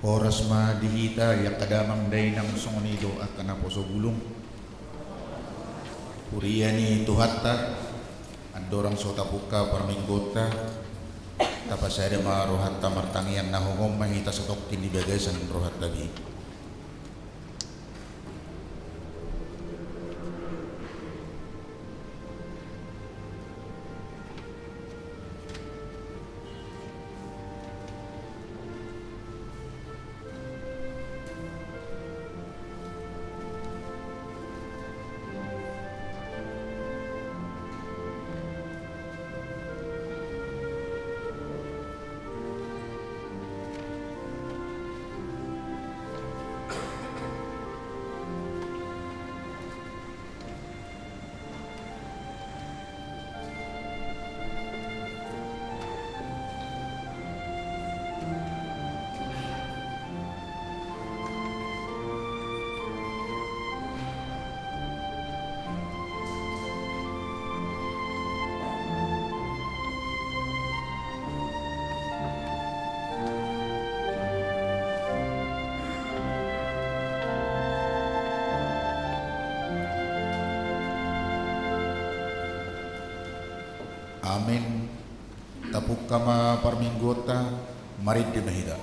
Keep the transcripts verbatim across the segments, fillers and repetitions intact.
Horas ma di hita, angka damang dainang, songon i do angka naposo bulung. Huria ni Tuhanta, andorang so tapungka parmingguonta, tapasada ma rohanta martangiang, na hohom ma hita satongkin di bagasan rohantabi. Amen. Tapungka ma parmingguonta, marende ma hita.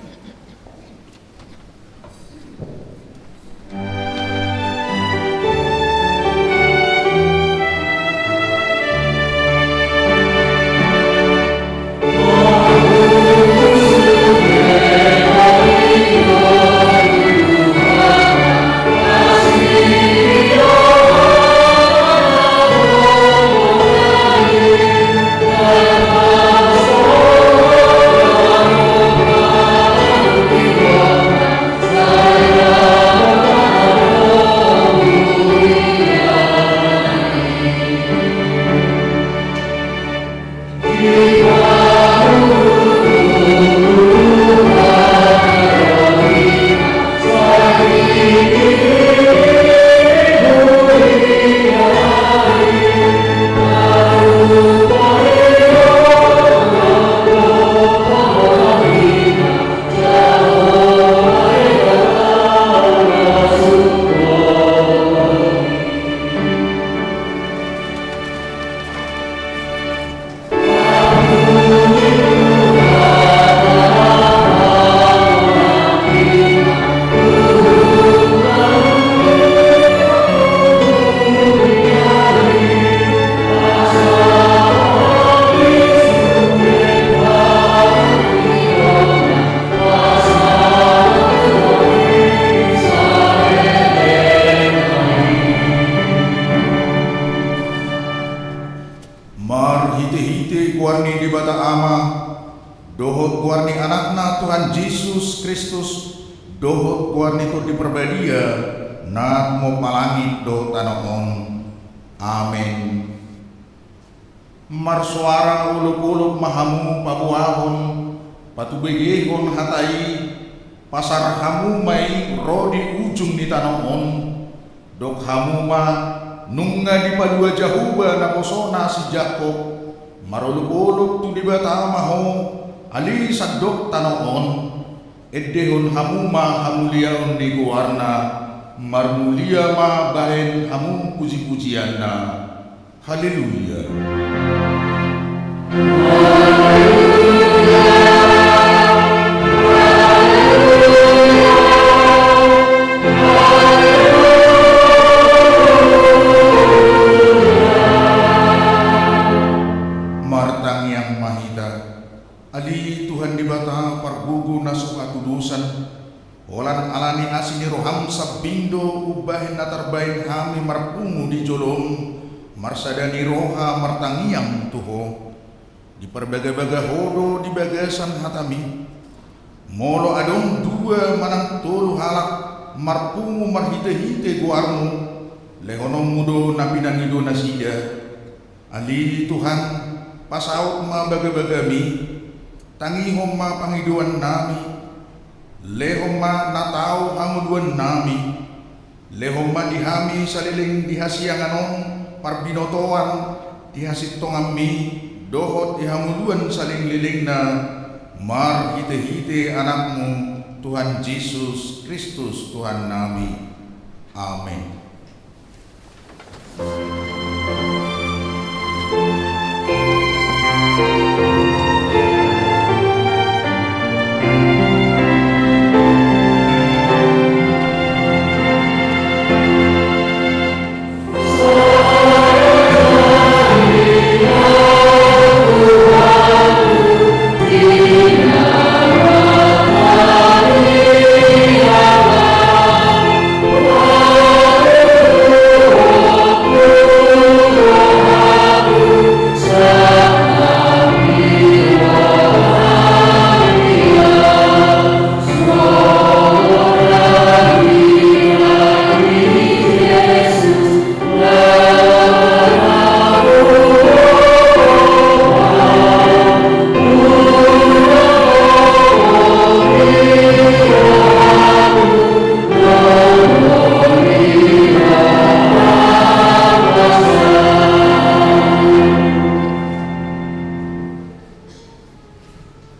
Marhitehite goar ni Debata Ama, dohot goar ni Anakna Tuhan Jesus Kristus, dohot goar ni Tondi Parbadia, na tumompa langit dohot tano on. Amen. Marsoara olopolop ma hamu paboahon, patubegehon hata i, pasar hamu ma i ro di ujung ni tano on, dok hamu ma nunga dipalua Jahowa naposona si Jakob, marolopolop tu Debata ma ho, ale sandok tano on, endehon hamu ma hamuliaon ni goarna, marmulia ma bahen hamu pujipujianna. Haleluya. Martangiang ma hita. Ale Tuhan Debata pargogo na so hatudosan, holan ala ni asi ni roham sambing do umbahen na tarbahen hami marpungu di jolom, marsada ni roha martangiang tu Ho. Diparbagabaga Ho do di bagasan hatami. Molo adong dua manang tolu halak marpungu marhitehite goarmu, lehononmu do na pinangido nasida. Ale Tuhan, pasaut ma bagabagami, tangihon ma pangidoannami, lehon ma na tau hangoluannami, lehon ma di hami saleleng di hasiangan on parbinotoan di hasintonganmi dohot di hangoluan salelenglelengna, marhitehite Anakmu, Tuhan Jesus Kristus, Tuhannami. Amen.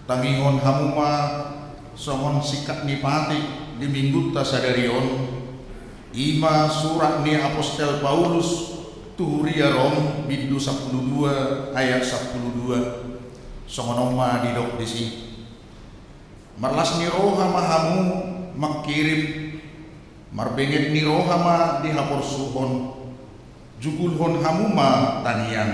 Tangihon hamu ma songon singkat ni patik di minggunta sadari on, i ma surat ni apostel Paulus Tu Huria Rom, bindu sampulu dua, ayat sampulu dua. Songon on ma didok disi: Marlas ni roha ma hamu mangkirim, marbenget ni roha ma di haporsuhon, jugulhon hamu ma tangiang.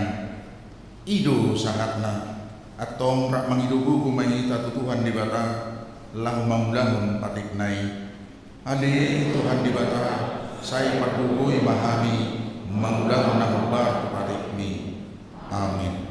I do sahatna. Antong rap mangido gogo ma hita tu Tuhan Debata, laho mangulahon patikna i. Ale Tuhan Debata, sai pargogoi ma hami mangulahon na hombar tu patikmi. Amin.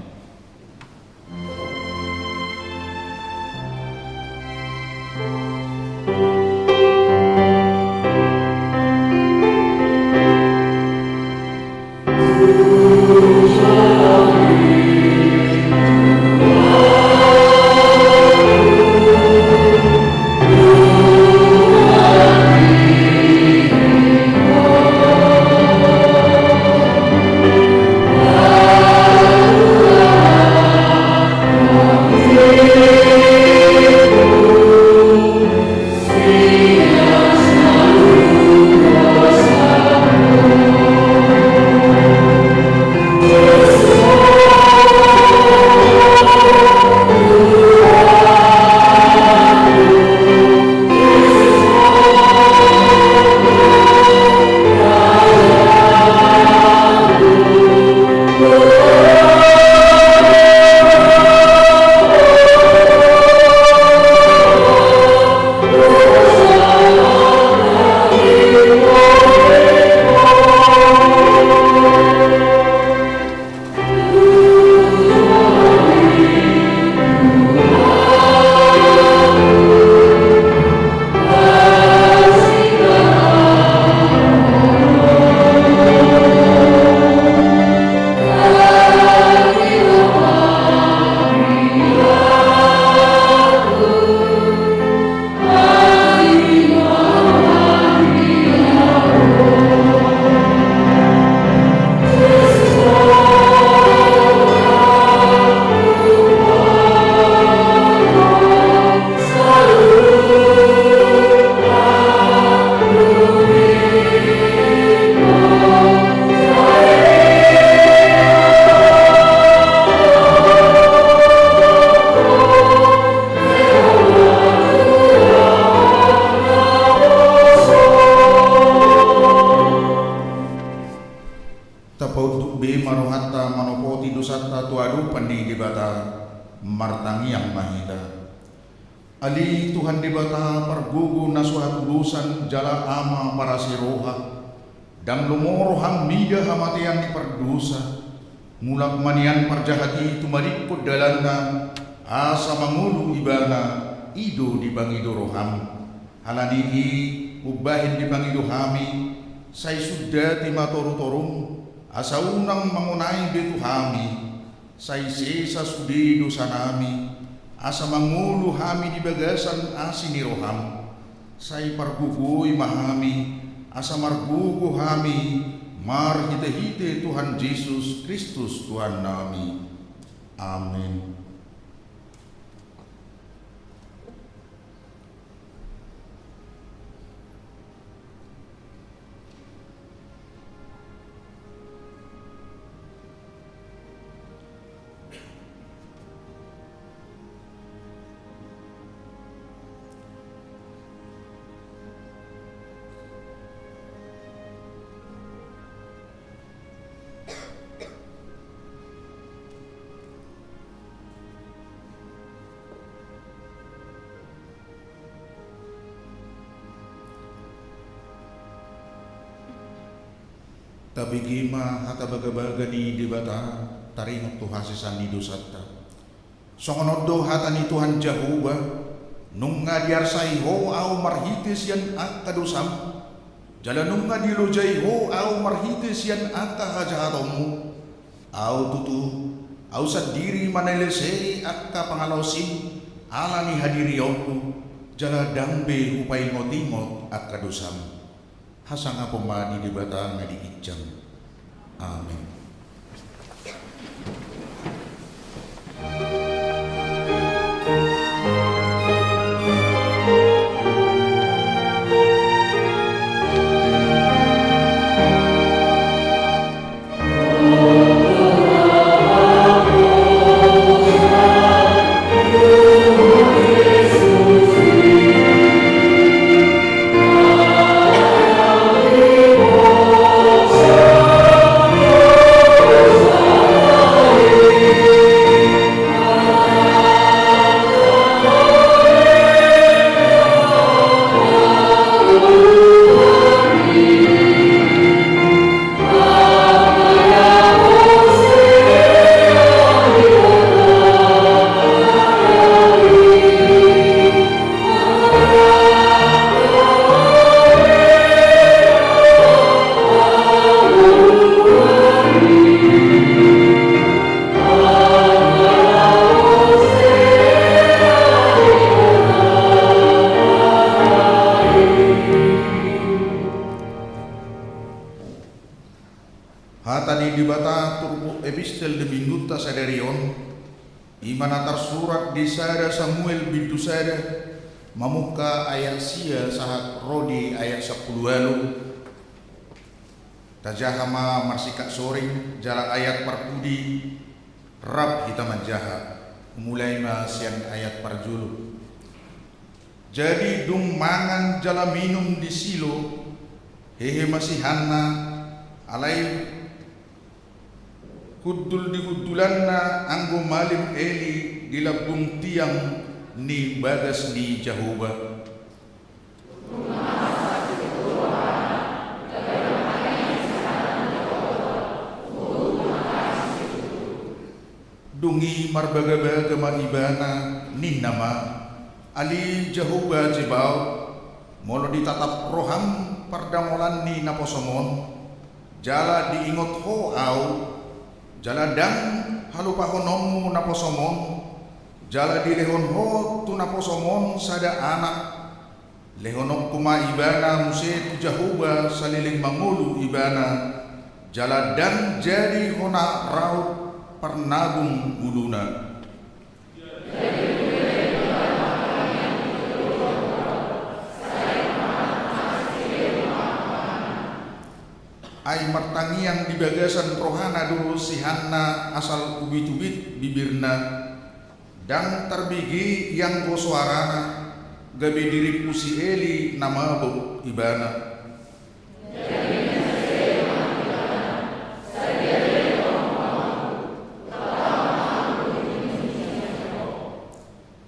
Tapaunduk be ma rohanta manopoti dosanta tu adopan ni Debata, martangiang ma hita. Ale Tuhan Debata, pargogo na so hatudosan jala Ama parasi roha, ndang lomo roham mida hamatean ni pardosa. Mulak ma nian parjahat i tumadingkon dalanna, asa mangolu ibana, i do dipangido roham. Ala ni i, umbahen dipangido hami, sai sundati ma torutorum, asa unang mangonai be tu hami. Sai sesa sude dosanami, asa mangolu hami di bagasan asi ni roham. Sai pargogoi ma hami, asa margogo hami, marhitehite Tuhan Jesus Kristus Tuhannami. Amin. Tabege ma hata bagabaga ni Debata, taringot tu hasesaan ni dosanta. Songon on do hata ni Tuhan Jahowa: Nunga diarsai ho ahu marhite sian angka dosam, jala nunga dilojai ho ahu marhite sian angka hajahatonmu. Ahu tutu, ahu sandiri manalesei angka pangalaosim ala ni hadirionku, jala ndang be hupaingotingot angka dosam. Hasangapon ma di Debata na di ginjang. Amin. Hata ni Debata turpuk epistel di minggunta sadari on, i ma na tarsurat di sada Samuel bindu sada, mamungka ayat sia sahat ro di ayat sampulu ualu. Tajaha ma marsingkat soring, jala ayat parpudi, rap hita manjaha. Mulai ma sian ayat parjolo. Jadi dung mangan jala minum di Silo, hehe ma si Hanna, alai hundul di hundulanna anggo malim Eli di lambung tiang ni bagas ni Jahowa. Dung i marbagabaga ma ibana, ninna ma: Ale Jahowa Zebaot, molo ditatap roham pardamolan ni naposom on, jala diingot ho ahu, jala ndang halupahononmu naposom on, jala dilehon ho tu naposom on sada anak, lehononku ma ibana muse tu Jahowa saleleng mangolu ibana, jala ndang jadi hona raut parnabung uluna. Ai martangiang di bagasan rohana do si Hanna asal ubitubit bibirna. Ndang tarbege ianggo soarana, gabe dirimpu si Eli na mabok ibana.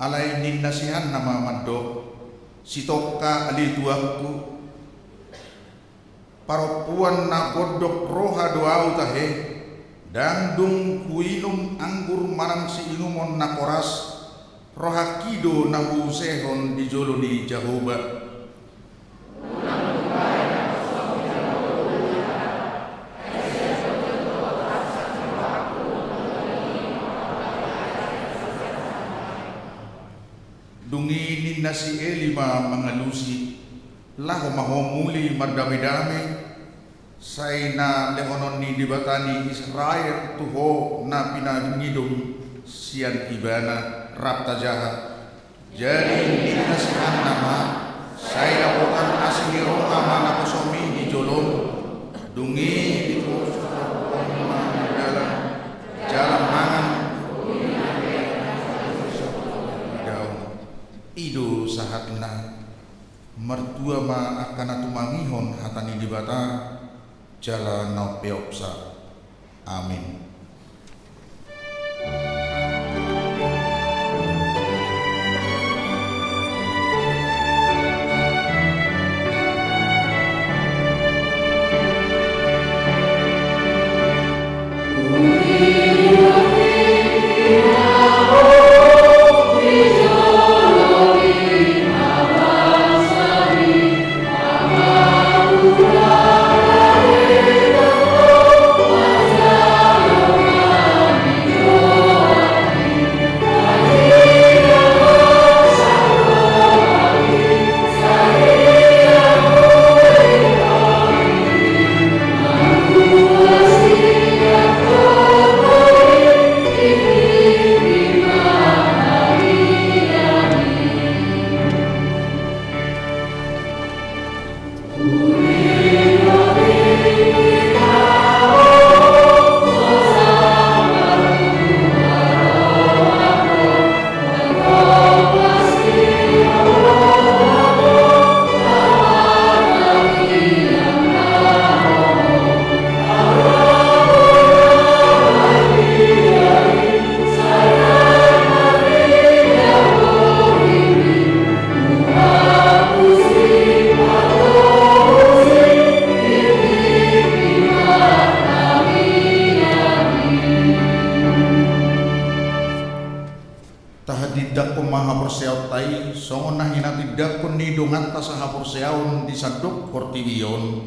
Alai ninna si Hanna ma mandok: Sitongka ale tuanku, parompuan na gondok roha do ahu tahe, ndang dung huinum anggur manang siinumon na koras, rohangki do na huusehon di jolo ni Jahowa. Dung i ninna si Eli ma mangalusi: Laho ma ho muli mardamedame, sai na lehonon ni Debata ni Israel tu ho na pinangidom sian ibana. Rap tajaha. Jadi ninna si Hanna ma: Sai dapotan asi ni roha ma naposom i di jolom. Dung i ditorushon ma mardalan, jala mangan. I do sahatna. Martua ma angka na tumangihon hata ni Debata jala na umpeopsa. Amin. Tahatindangkon ma haporseaonta i songon na hinatindangkon ni donganta sahaporseaon di sandok portibi on.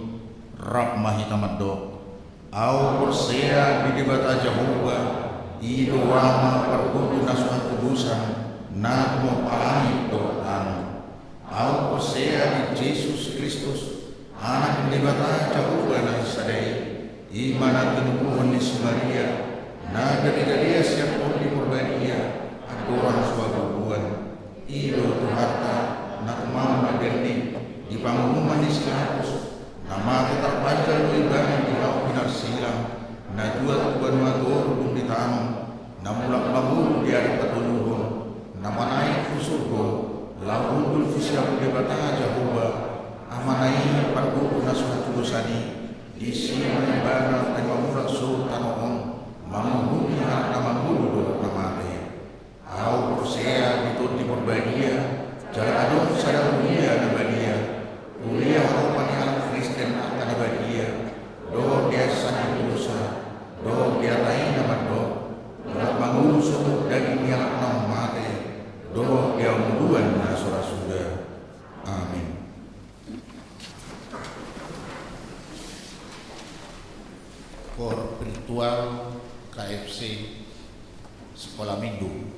Rap ma hita mandok: Ahu porsea di Debata Jahowa, i do Ama parguru na so hatudosan, na tumompa langit dohot tano. Ahu porsea di Jesus Kristus, Anak ni Debata Jahowa na sada i, I ma na tinubuhon ni si Maria, na gabe-gabean sian Tondi Porbadia, andorang so habubuan. I do Tuhanta, na tumama denggan di panguhuman ni si Pilatus, na mate tarpanjal do ibana di hau pinarsilang, na tuat tu banua toru dung ditanom, na mulak mangolu di ari patoluhon, na manaek tu surgo, laho hundul tu siamun Debata Jahowa, Amana i pargogo na so hatudosan i, disi ma ibana paima mulak sogot tu tano on, manguhumi halak na mangolu dohot na mate. Ahu porsea di Tondi Porbadia, jala adong sada Huria na badia, huria hatopan ni halak Kristen angka na badia, dohot di hasesaan ni dosa, dohot di hata i na mandok, mulak mangolu sogot daging ni halak naung mate, dohot di hamunduan na so ra suda. Amin. Koor virtual K F C Sekolah Minggu.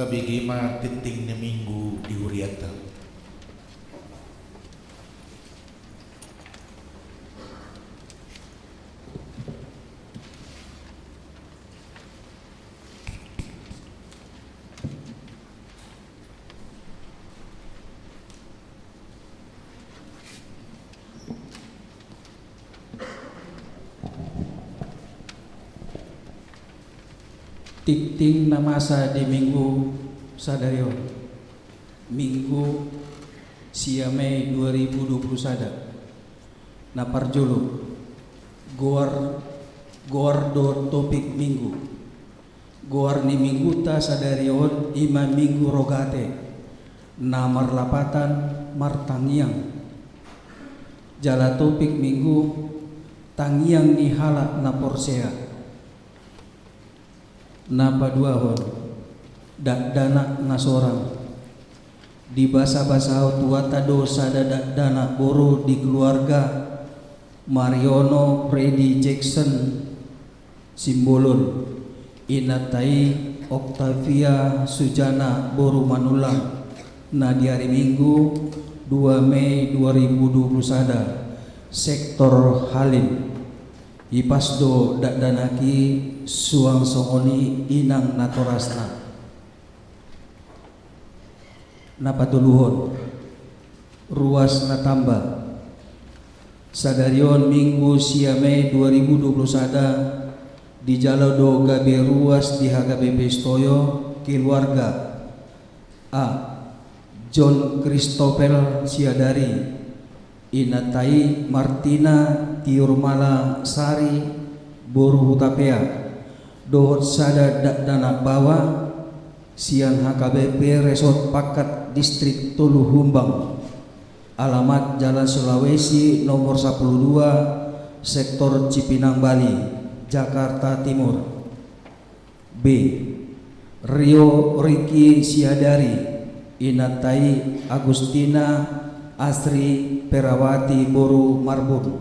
Tabege ma tingting ni Minggu di hurianta. Tingting na masa di Minggu sadari on, Minggu sia Mei dua ribu dua puluh sada. Na parjolo, goar, goar dohot topik Minggu. Goar ni Mingguta sadari on i ma Minggu Rogate, na marlapatan martangiang. Jala topik Minggu, tangiang ni halak na porsea. Na paduahon, dakdanak na sorang. Dibasabasahon Tuhanta do sada dakdanak boru di keluarga Mariono Freddy Jackson Simbolon, inanta i Octavia Sujana boru Manullang, na di ari Minggu dua Mei dua ribu dua puluh sada, sektor Halim. Ipas do dakdanak i suang songon i inang natorasna. Na patoluhon, ruas na tamba. Sadari on Minggu sia Mei dua ribu dua puluh sada, dijalo do gabe ruas di H K B P Sitoyo keluarga A. John Christopher Siadari, inanta i Martina Tiurmala Sari boru Hutapea, dohot sada dakdanak baoa sian H K B P Resort Pangkat Distrik Tolu Humbang, alamat Jalan Sulawesi nomor sapuluh dua, sektor Cipinang Bali, Jakarta Timur. B. Rio Riki Siadari, inanta i Agustina Asri Perawati boru Marbun,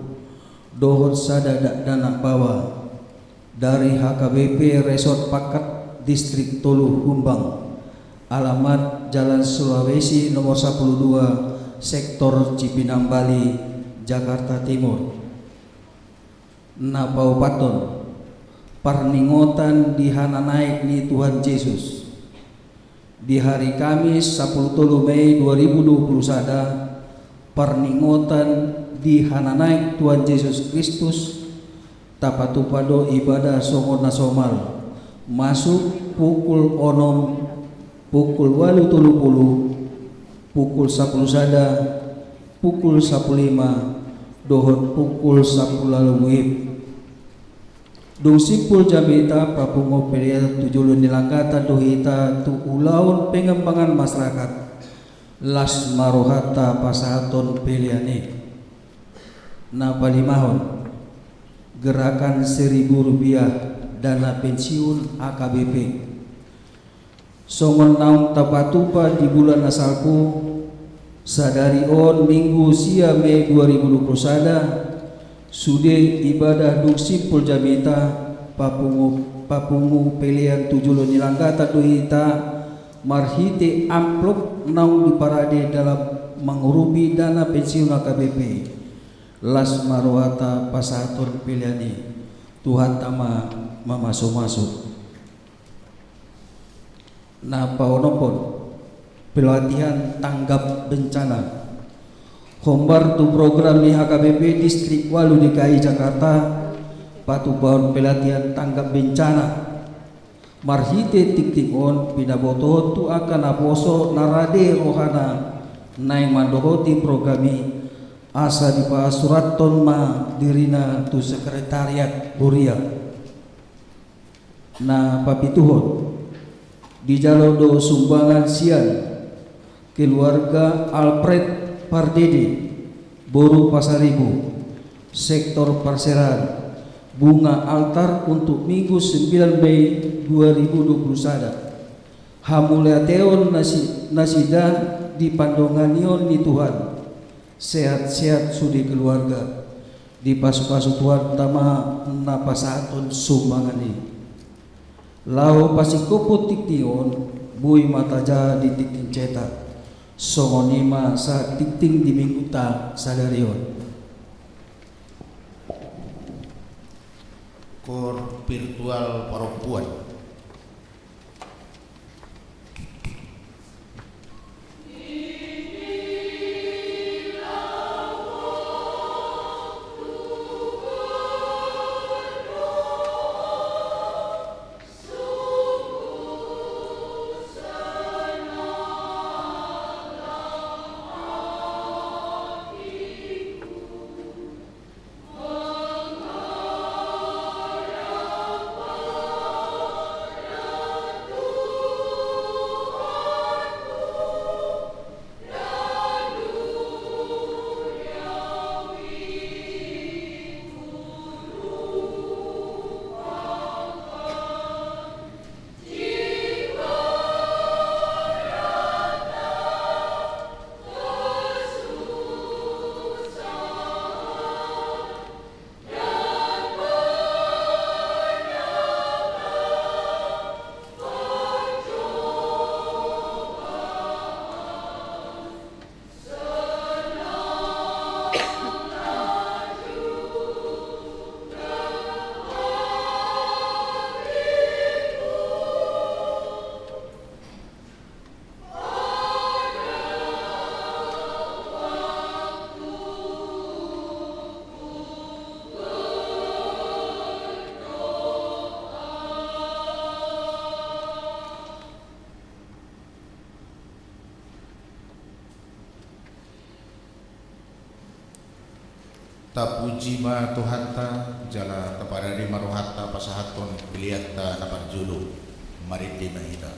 dohot sada dakdanak baoa, dari H K B P Resort Pangkat Distrik Tolu Humbang, alamat Jalan Sulawesi nomor sapuluh dua, sektor Cipinang Bali, Jakarta Timur. Na paopathon, parningotan di hananaek ni Tuhan Jesus. Di hari Kamis sapuluh tolu Mei dua ribu dua puluh sada, parningotan di hananaek Tuhan Jesus Kristus, tapatupa do ibadah songon na somal, masuk pukul onom, pukul ualu tolu pulu, pukul sapuluh sada, pukul sapuluh lima, dohot pukul sapuluh ualu WIB. Dung simpul jamita papungu pelean tu jolo ni langgatan do hita tu ulaon pengembangan masyarakat. Las ma rohanta pasahathon pelean i. Na palimahon, gerakan seribu rupiah dana pensiun H K B P. Songon naung tapatupa di bulan na salpu, sadari on Minggu sia Mei dua ribu dua puluh sada, sude ibadah dung simpul jamita, papungu, papungu pelean tu jolo ni langgatan do hita, marhite amplop naung diparade dalam mangurupi dana pensiun H K B P. Las ma rohanta pasahathon pelean i. Tuhanta ma mamasumasu. Na paonomhon, pelatihan tanggap bencana. Hombar tu program ni H K B P Distrik ualu D K I Jakarta, patupahon pelatihan tanggap bencana. Marhite tingting on, pinabotohon tu angka naposo na rade rohana naeng mandohoti program i, asa dipasurathon ma dirina tu sekretariat huria. Na papituhon, dijalo do sumbangan sian keluarga Alfred Pardede, boru Pasaribu, sektor Parseran, bunga altar untuk Minggu sembilan Mei dua ribu dua puluh sada. Hamauliateon nasi-, nasida di pandonganion ni Tuhan, sehat-sehat sude keluarga. Dipasupasu Tuhanta ma na pasahathon sumbangan i. Laho pasingkophon tingting on, boi ma tajaha di tingting cetak. Songon i ma sahat tingting di Mingguta sadari on. Kor virtual parompuan. Tapuji ma Tuhanta, jala taparade ma rohanta pasahathon peleanta na parjolo. Marende ma hita.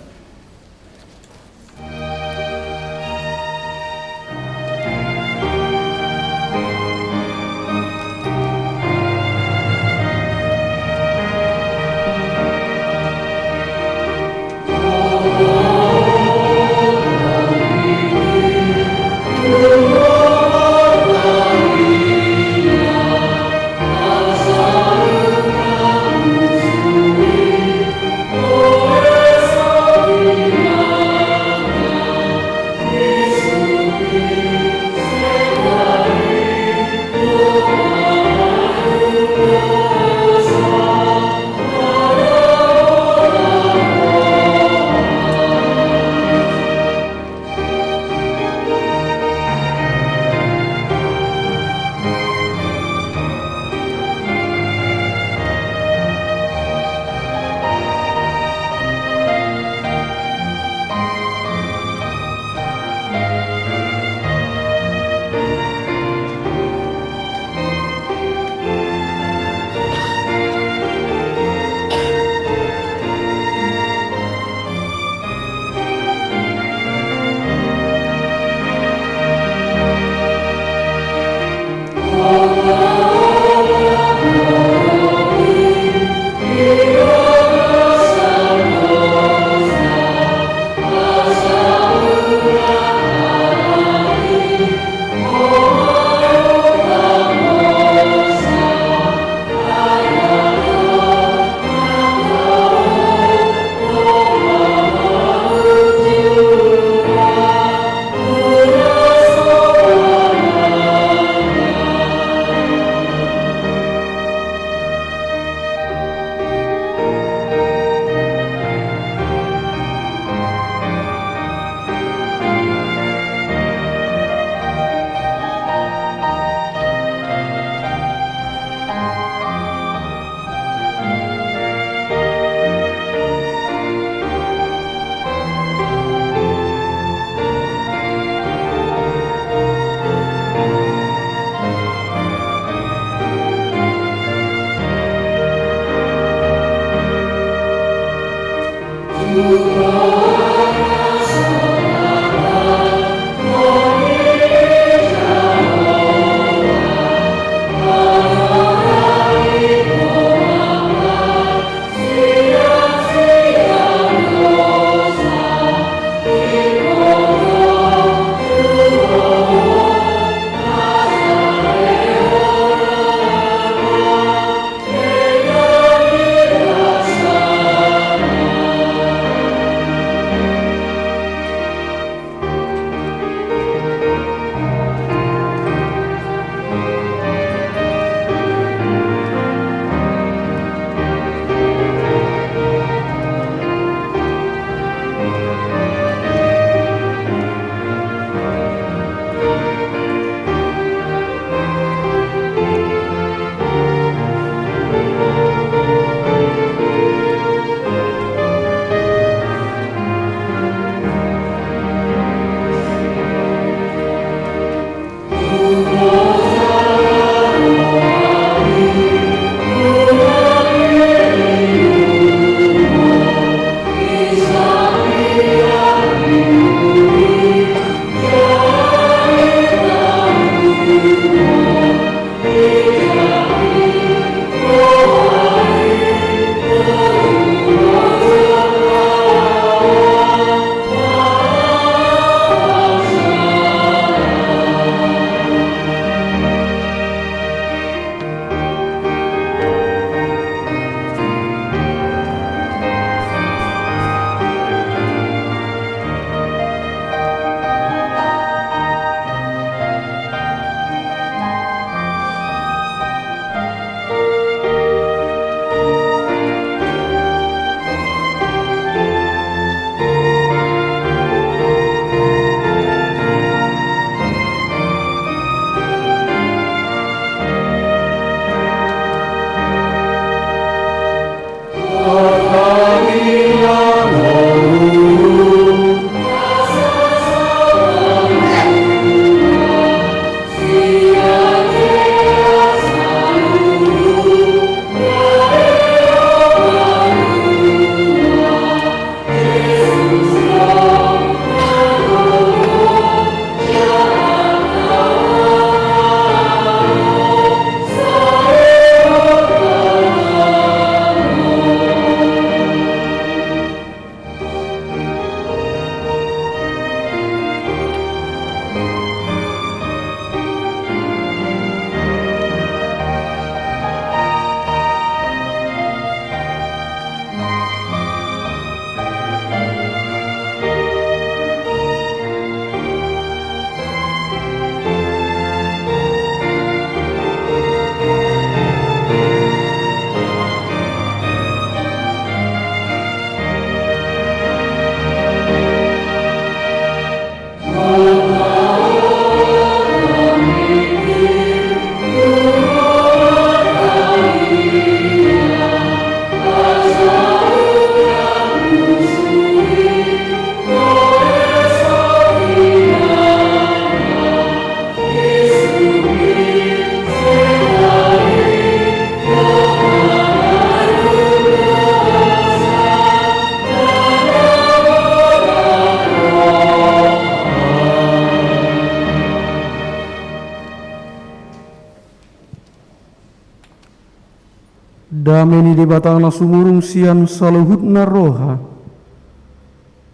Dame ni Debata na sumurung sian saluhutna roha,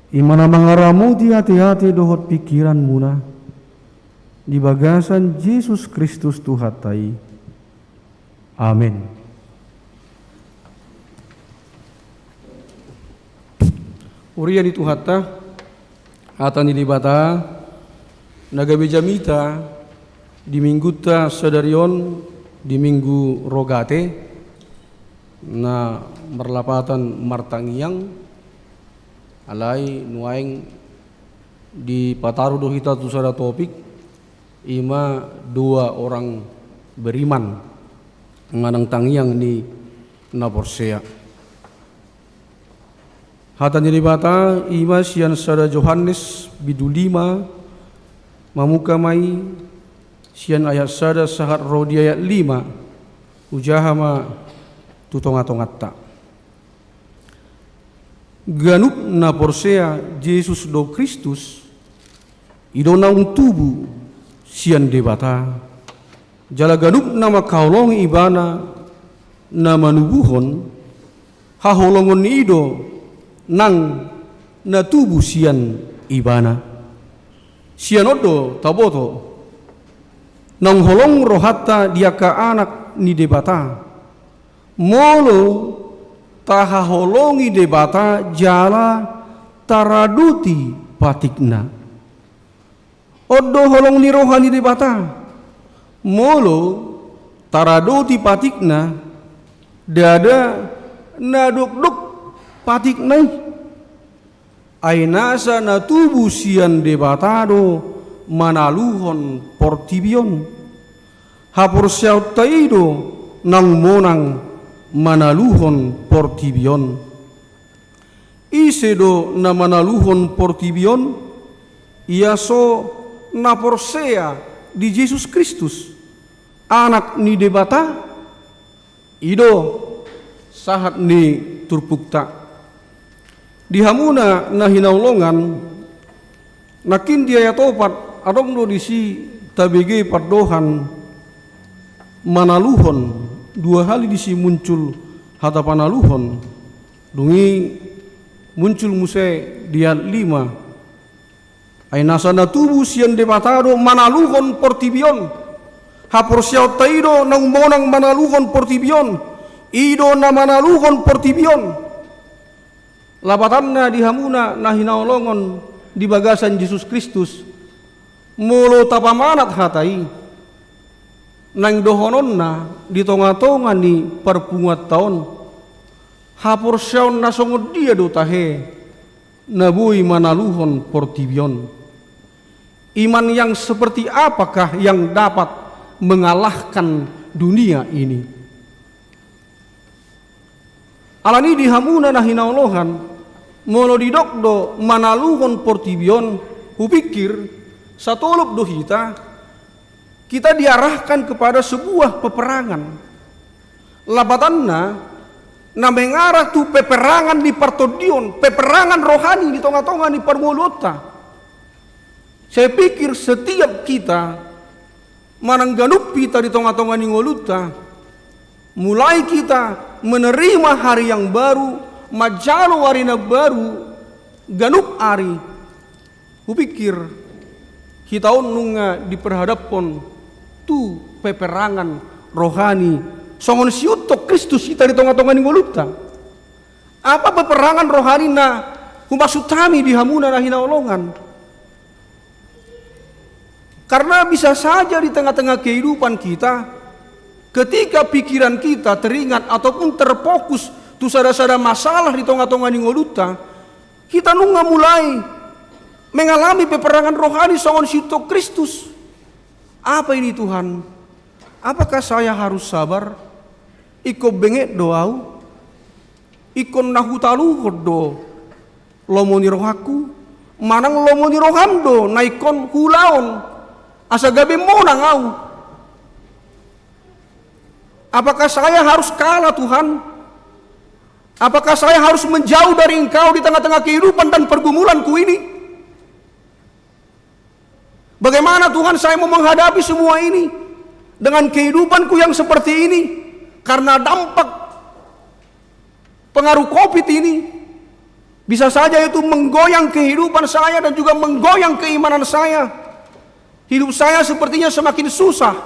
i ma na mangaramoti ateate dohot pingkiranmuna, di bagasan Jesus Kristus Tuhanta i. Amen. Huria ni Tuhanta, hata ni Debata na gabe jamita di minggunta sadari on, di Minggu Rogate, na marlapatan martangiang, alai nuaeng dipataru do hita tu sada topik, i ma dua orang beriman, manang tangiang ni na porsea. Hata ni Debata i ma sian sada Johannes bindu lima, mamungka ma i sian ayat sada sahat ro di ayat lima, hujaha ma tu tongatonganta. Ganup na porsea Jesus do Kristus, i do naung tubu sian Debata, jala ganup na mangkaholongi Ibana na manubuhon, haholongon ni i do nang na tubu sian Ibana. Sian on do taboto naung holong rohanta di angka anak ni Debata, molo tahaholongi Debata jala taradoti patikna. On do holong ni roha ni Debata. Molo taradoti patikna, ndada na dokdok patikna i. Ai nasa na tubu sian Debata do manaluhon portibi on. Haporseaonta i do naung monang manaluhon portibi on. Ise do na manaluhon portibi on? Ia so na porsea di Jesus Kristus, Anak ni Debata. I do sahat ni turpukta. Di hamuna na hinaholongan, nangkin di ayat opat adong do disi tabege pandohan manaluhon, dua hali disi muncul hata panaluhon. Dung i muncul muse di ayat lima. Ai nasa na tubu sian Debata do manaluhon portibi on. Haporseaonta i do naung monang manaluhon portibi on. I do na manaluhon portibi on. Lapatanna di hamuna na hinaholongon di bagasan Jesus Kristus, molo tapamanat hata i, naeng dohononna di tongatonga ni parpunguanta on, haporseaon na songon dia do tahe na boi manaluhon portibi on? Iman yang seperti apakah yang dapat mengalahkan dunia ini? Alani di hamuna na hinaholongan, molo didok do manaluhon portibi on, hupikir satolop do hita, kita diarahkan kepada sebuah peperangan. Lapatanna, na mengarah tu peperangan ni partondion, peperangan rohani di tongatonga ni parngoluonta. Saya pikir setiap kita manang ganup hita di tongatonga ni ngolunta, mulai kita menerima hari yang baru, manjalo ari na baru, ganup ari. Hupikir hita on nunga diperhadaphon tu peperangan rohani songon siuntok Kristus hita di tongatonga ni ngolunta. Apa peperangan rohani na humaksud hami di hamuna na hinaholongan? Karena bisa saja di tengah-tengah kehidupan kita, ketika pikiran kita teringat ataupun terfokus tu sada-sada masalah di tongatonga ni ngolunta, hita nunga mulai mengalami peperangan rohani songon siuntok Kristus. Apa ini, Tuhan? Apakah saya harus sabar? Ingkon benget do ahu? Ingkon na hutaluhon do lomo ni rohangku? Manang lomo ni roham do na ingkon huulahon asa gabe monang ahu? Apakah saya harus kalah, Tuhan? Apakah saya harus menjauh dari Engkau di tengah-tengah kehidupan dan pergumulanku ini? Bagaimana, Tuhan, saya mau menghadapi semua ini dengan kehidupanku yang seperti ini? Karena dampak Pengaruh covid ini bisa saja itu menggoyang kehidupan saya dan juga menggoyang keimanan saya. Hidup saya sepertinya semakin susah.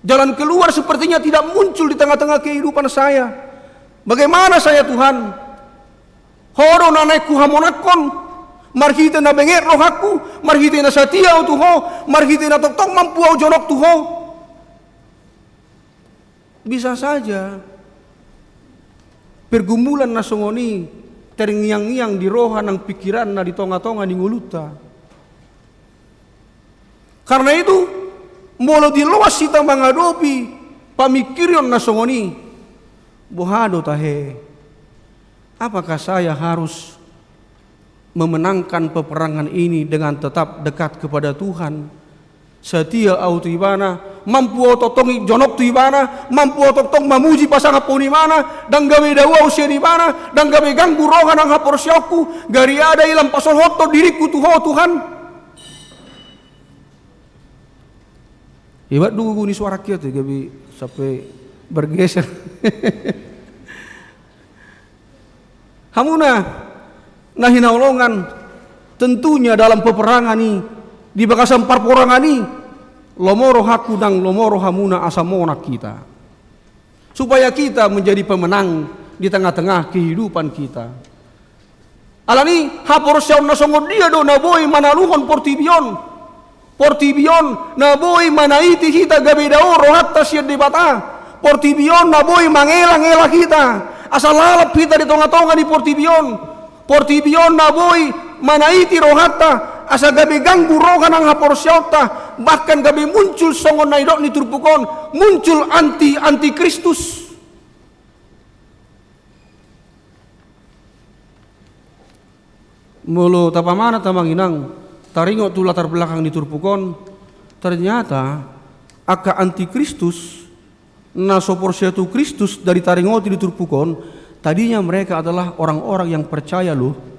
Jalan keluar sepertinya tidak muncul di tengah-tengah kehidupan saya. Bagaimana saya, Tuhan? Ho do na naeng huhamonangkon, marhite na benget rohangku, marhite na satia ahu tu Ho, marhite na tongtong mampu ahu jonok tu Ho. Bisa saja pergumulan na songon i terngiang-ngiang di roha nang pikiranna di tonga-tonga ni ngolunta. Karena itu, molo diloas hita mangadopi pamingkirion na songon i, boha do tahe? Apakah saya harus memenangkan peperangan ini dengan tetap dekat kepada Tuhan, setia ahu tu Ibana, mampu ahu tongtong jonok tu Ibana, mampu ahu tongtong mamuji pasangaphon Ibana, ndang gabe dao ahu sian Ibana, ndang gabe ganggu roha nang haporseaonku, gariada i lam pasolhothon diringku tu Ho, Tuhan? Hebat do gogo ni suarangki ate, gabe sampe bergeser. Hamuna na hinaholongan, tentunya dalam peperangan i, di bagasan parporangan i, lomo rohangku nang lomo rohamuna asa monang hita. Supaya kita menjadi pemenang di tengah-tengah kehidupan kita. Alani haporseaon na songon dia do na boi manaluhon portibi on. Portibi on na boi manaiti hita gabe dao rohanta sian Debata. Portibi on na boi mangela-ngela hita asa lalap hita di tonga-tonga ni portibi on. Portibi on na boi manaiti rohanta asa gabe ganggu roha nang haporseaonta, bahkan gabe muncul songon na nidok ni turpuk on, muncul anti-antikristus. Molo tapamanat, amang inang, taringot tu latar belakang ni turpuk on, ternyata angka antikristus na so porsea tu Kristus dari taringot di turpuk on, tadinya mereka adalah orang-orang yang percaya, loh.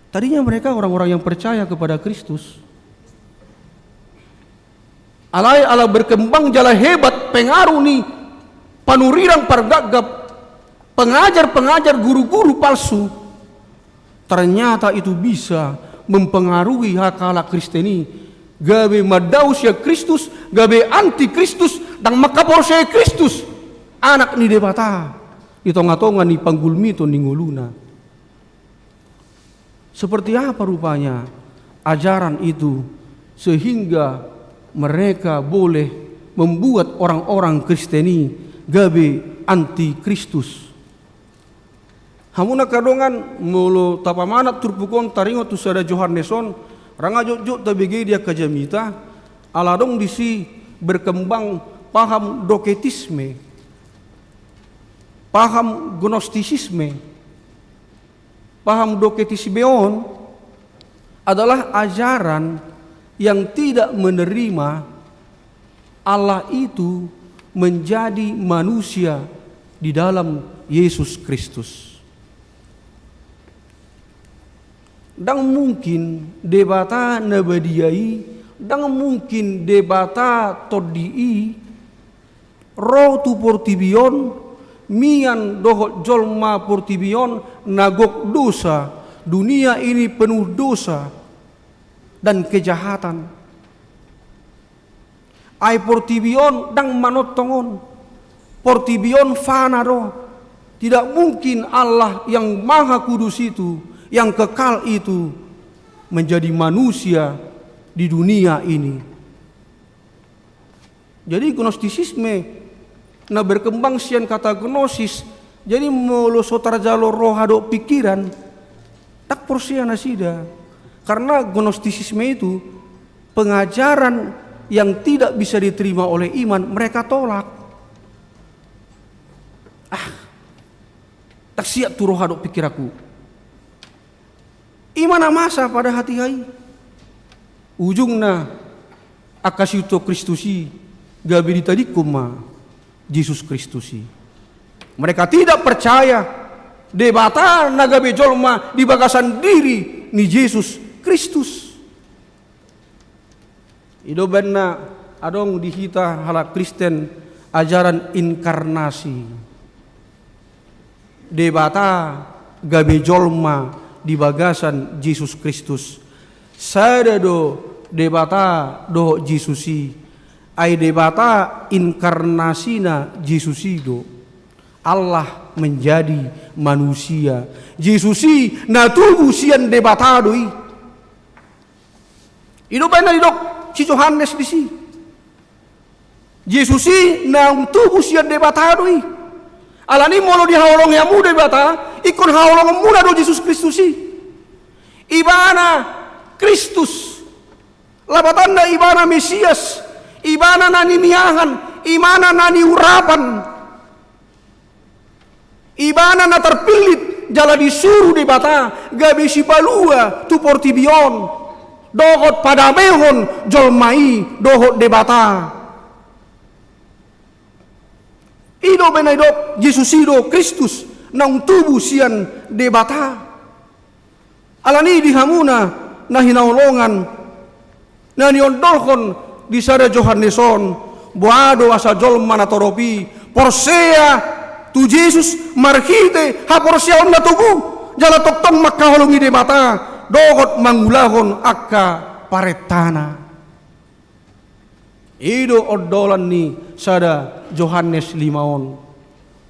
Tadinya mereka orang-orang yang percaya kepada Kristus. Alai ala berkembang jala hebat pengaruh ni panurirang pargapgap, pengajar-pengajar, guru-guru palsu, ternyata itu bisa mempengaruhi halak Kristen i gabe mandao sian Kristus, gabe anti Kristus, ndang mangkaporseai Kristus, Anak ni Debata, di tonga-tonga ni panggulmiton ni ngoluna. Seperti apa rupanya ajaran itu sehingga mereka boleh membuat orang-orang Kristen i gabe antikristus? Hamu angka dongan, molo tapamanat turpuk on taringot tu sada Johannes on, rang jotjot tabege di angka jamita, ala adong disi berkembang paham doketisme, paham gnostisisme. Paham doketisme on adalah ajaran yang tidak menerima Allah itu menjadi manusia di dalam Yesus Kristus. Ndang mungkin Debata na badia i, ndang mungkin Debata tondi i, ro tu portibi on, mian dohot jolma portibi on na gok dosa, dunia ini penuh dosa dan kejahatan. Ai portibi on ndang manongtong on, portibi on fana do. Tidak mungkin Allah yang maha kudus itu, yang kekal itu, menjadi manusia di dunia ini. Jadi gnostisisme na berkembang sian kata gnosis. Jadi molo so tarjalo roha dohot pikiran, ndang porsea nasida. Karena gnostisisme itu pengajaran yang tidak bisa diterima oleh iman, mereka tolak. Ah, ndang siat tu roha dohot pikiranku. I ma na masa pada hatiha i. Ujungna angka siutuhon Kristus i gabe ditadingkon ma Jesus Kristus i. Mereka tidak percaya Debata na gabe jolma di bagasan diri ni Jesus Kristus. I do umbahen na adong di hita halak Kristen ajaran inkarnasi. Debata gabe jolma di bagasan Jesus Kristus. Sada do Debata dohot Jesus i. Ai Debata inkarnasina Jesus i do. Allah menjadi manusia. Jesus i na tubu sian Debata do i. I do umbahen na didok si Johannes disi. Jesus i naung tubu sian Debata do i. Alani molo dihaholongi hamu Debata, ingkon haholongonmuna do Jesus Kristus i. Ibana Kristus. Lapatanna ibana Mesias, ibana na niniahan, ibana na niurapan. Ibana na tarpillit jala disuru Debata gabe sipalua tu portibi on, dohot padamehon jolma i dohot Debata. I do umbahen na didok Jesus i do Kristus naung tubu sian Debata. Alani di hamuna na hinaholongan, na niondolhon di sada Johannes on, boha do asa jolma na torop i porsea tu Jesus marhite haporseaon na togu, jala tongtong mangkaholongi Debata dohot mangulahon angka parentana. I do ondolan ni sada Johannes lima on.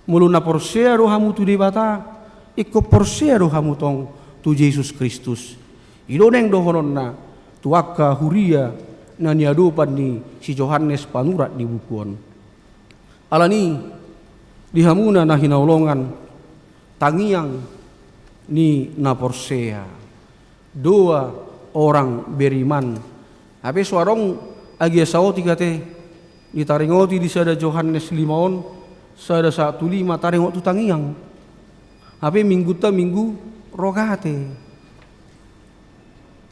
Molo na porsea do hamu tu Debata, ingkon porsea do hamu tong tu Jesus Kristus. I do naeng dohononna tu angka huria na niadopan ni si Johannes panurat ni buku on. Alani di hamuna na hinaholongan, tangiang ni na porsea. Doa orang beriman. Hape so adong agia saotik ate ditaringoti di sada Johannes lima on, sada sahat tu lima taringot tu tangiang. Hape minggunta minggu Rogate.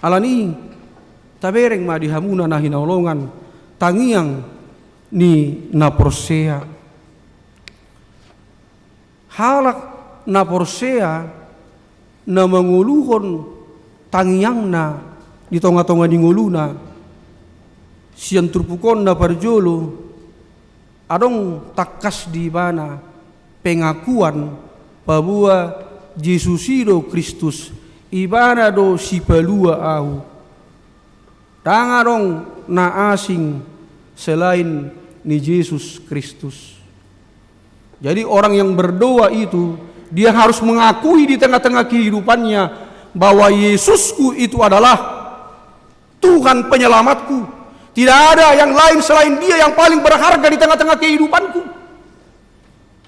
Alani tabereng ma di hamuna na hinaholongan tangiang ni na porsea. Halak na porsea na mangoluhon tangiangna di tonga-tonga ni ngoluna sian turpuk on na parjolo, adong tangkas di ibana pengakuan paboa Jesus i do Kristus, ibana do sipalua ahu. Ndang adong na asing selain ni Jesus Kristus. Jadi orang yang berdoa itu, dia harus mengakui di tengah-tengah kehidupannya bahwa Yesusku itu adalah Tuhan penyelamatku. Tidak ada yang lain selain Dia yang paling berharga di tengah-tengah kehidupanku.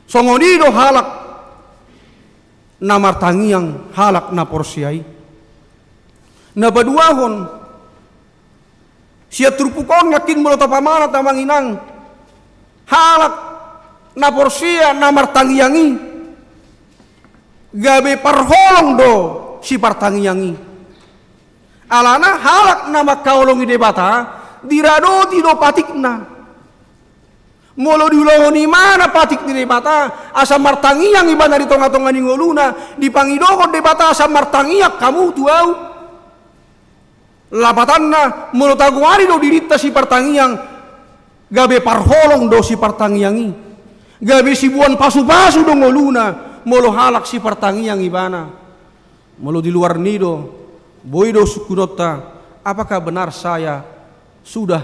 Songon i do halak na martangiang, halak na porsea i. Na paduahon, sian turpuk on nangkin molo tapamanat amang inang, halak na porsea na martangiang i gabe parholong do sipartangiang i. Alana halak na mangkaholongi Debata diradoti do patikna. Molo diulahon ibana patik ni Debata asa martangiang ibana di tonga-tonga ni ngoluna, dipangidohon Debata asa martangiang hamu tu ahu. Lapatanna molo tagoari do dirinta sipartangiang, gabe parholong do sipartangiang i. Gabe siboan pasu-pasu do ngoluna molo halak sipartangiang ibana. Molo di luar ni do, boi do sungkunonta, apakah benar saya sudah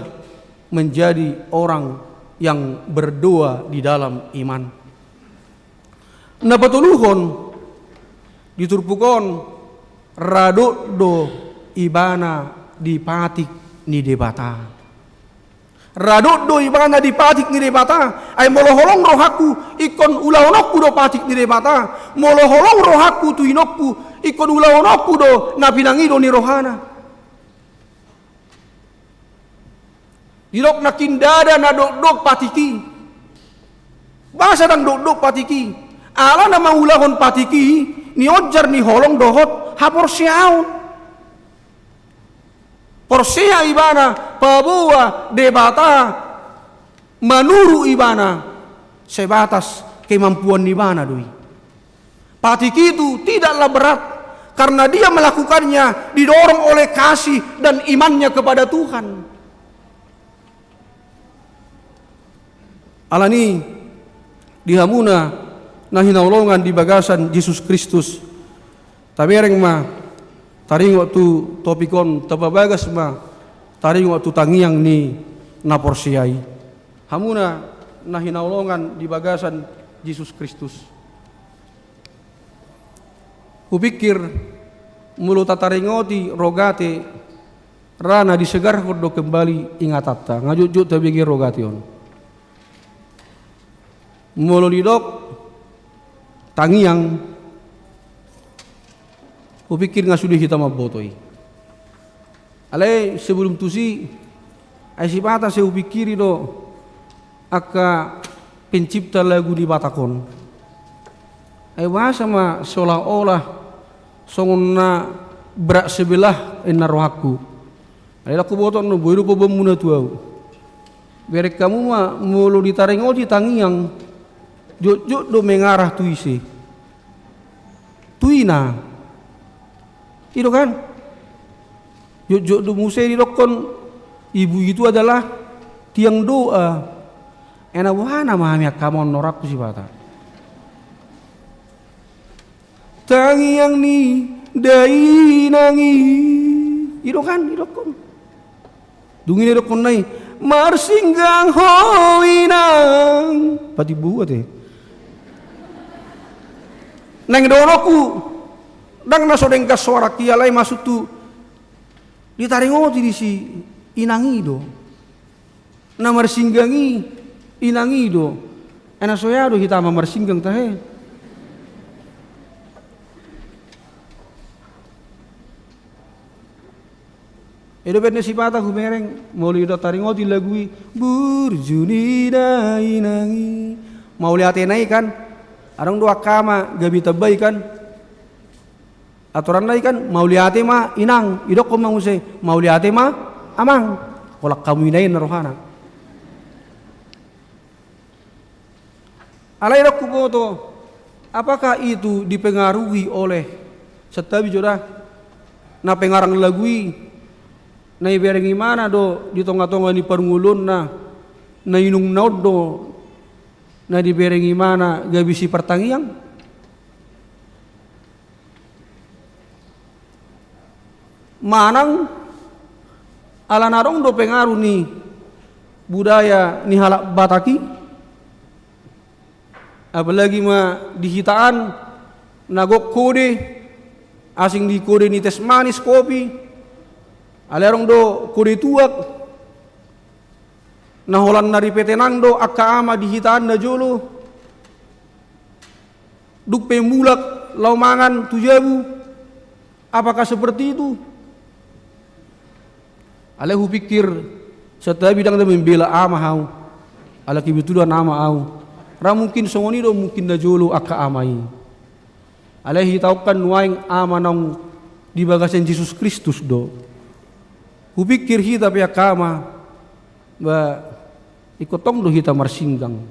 menjadi orang yang berdoa di dalam iman? Na patoluhon, di turpuk on, radot do ibana di patik ni Debata. Radot do ibana di patik ni Debata. Ai molo holong rohangku, ingkon ulahononku do patik ni Debata. Molo holong rohangku tu inongku, ingkon ulahononku do na pinangido ni rohana. Didok nangkin ndada na dokdok patik i. Boasa ndang dokdok patik i? Ala na mangulahon patik i nionjar ni holong dohot haporseaon. Porsea ibana paboa Debata manuru ibana sebatas kemampuan ni ibana do i. Patik itu tidaklah berat karena dia melakukannya didorong oleh kasih dan imannya kepada Tuhan. Alani di hamuna Na hinaholongan di bagasan Jesus Kristus, tabereng ma taringot tu topik on, tapabagas ma taringot tu tangiang ni na porsea i. Hamuna na hinaholongan di bagasan Jesus Kristus. Hupikir, molo tataringoti rogate, ra na disegarhon do kembali ingatanta, nga jotjot tabege rogate on. Molo didok tangiang, hupikir nga sude hita mamboto i. Alai sebelum tusi, ai sipata sai hupikiri do angka pencipta lagu ni Batak on. Ai boasa ma seolah-olah songon na berat sebelah inna rohangku. Alai ndang huboto annon, boi do paboanmuna tu au. Bereng hamu ma, molo ditaringoti tangiang, jotjot do mengarah tu ise? Tu ina. I do kan? Jotjot do muse didokkon ibu itu adalah tiang doa. Ai na boha nama hami angka ama on, rohangku sipata. Tangiang ni dainang i. I do kan, didokkon. Dung i didokkon nai, marsinggang ho inang. Patimbo ate. Naeng dohononku, ndang na so denggan soarangki, alai maksudhu, ditaringoti disi inang i do. Na marsinggang i inang i do. Ai na so hea do hita ama marsinggang tahe. I do baen ni sipata hubereng, molo ditaringoti lagu i, burju ni dainang i. Mauliate nai kan? Adong do angka ama gabe tamba i kan? Aturan nai kan, mauliate ma inang, didokkon ma muse, mauliate ma amang. Holan hamu ina i inna rohana. Alai ndang huboto, apakah itu dipengaruhi oleh, santabi jo da, na pengarang lagu i, na dibereng imana do di tonga-tonga ni parngoluonna, na inungna on do na dibereng imana gabe sipartangiang? Manang ala na adong do pengaruh ni budaya ni halak Batak i, apalagi ma di hita an, na gok kode, asing di kode ni teh manis, kopi, alai adong do kode tuak, na holan na ripetenang do angka ama di hita an najolo. Dung pe mulak laho mangan tu jabu, apakah seperti itu? Alai hupikir, santabi ndang da membela ama au, ala kebetulan ama au. Ra mungkin songon i do mungkin najolo angka ama i. Alai hita on kan nuaeng ama naung di bagasan Jesus Kristus do. Hupikir hita pe angka ama, ba, ingkon tong do hita marsinggang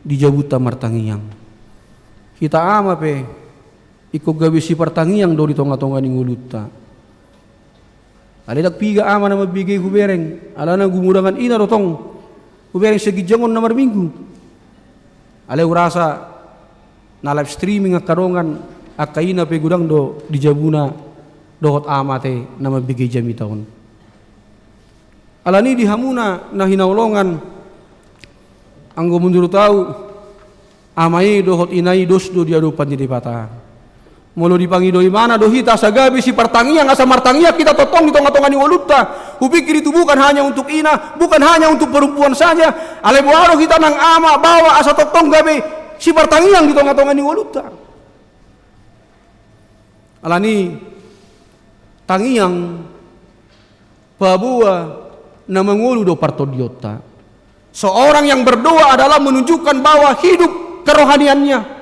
di jabunta martangiang. Hita ama pe ingkon gabe sipartangiang do di tonga-tonga ni ngolunta. Alai ndang piga ama na mambege hubereng, alana gumodangan ina do tong hubereng sian ginjang on na marminggu. Alai hurasa na live streaming angka dongan, angka ina pe godang do di jabuna dohot ama ate na mambege jamita on. Alani di hamuna na hinaholongan, anggo menurut au, ama i dohot ina i dos do di adopan ni Debata. Molo dipangido imana do hita asa gabe sipartangiang, asa martangiang hita tongtong di tonga-tonga ni ngolunta. Hupikir itu bukan hanya untuk ina, bukan hanya untuk perempuan saja. Alai boha do hita nang ama, baoa, asa tongtong gabe sipartangiang di tonga-tonga ni ngolunta? Alani tangiang paboa na mangolu do partondionta. Seorang yang berdoa adalah menunjukkan bahwa hidup kerohaniannya.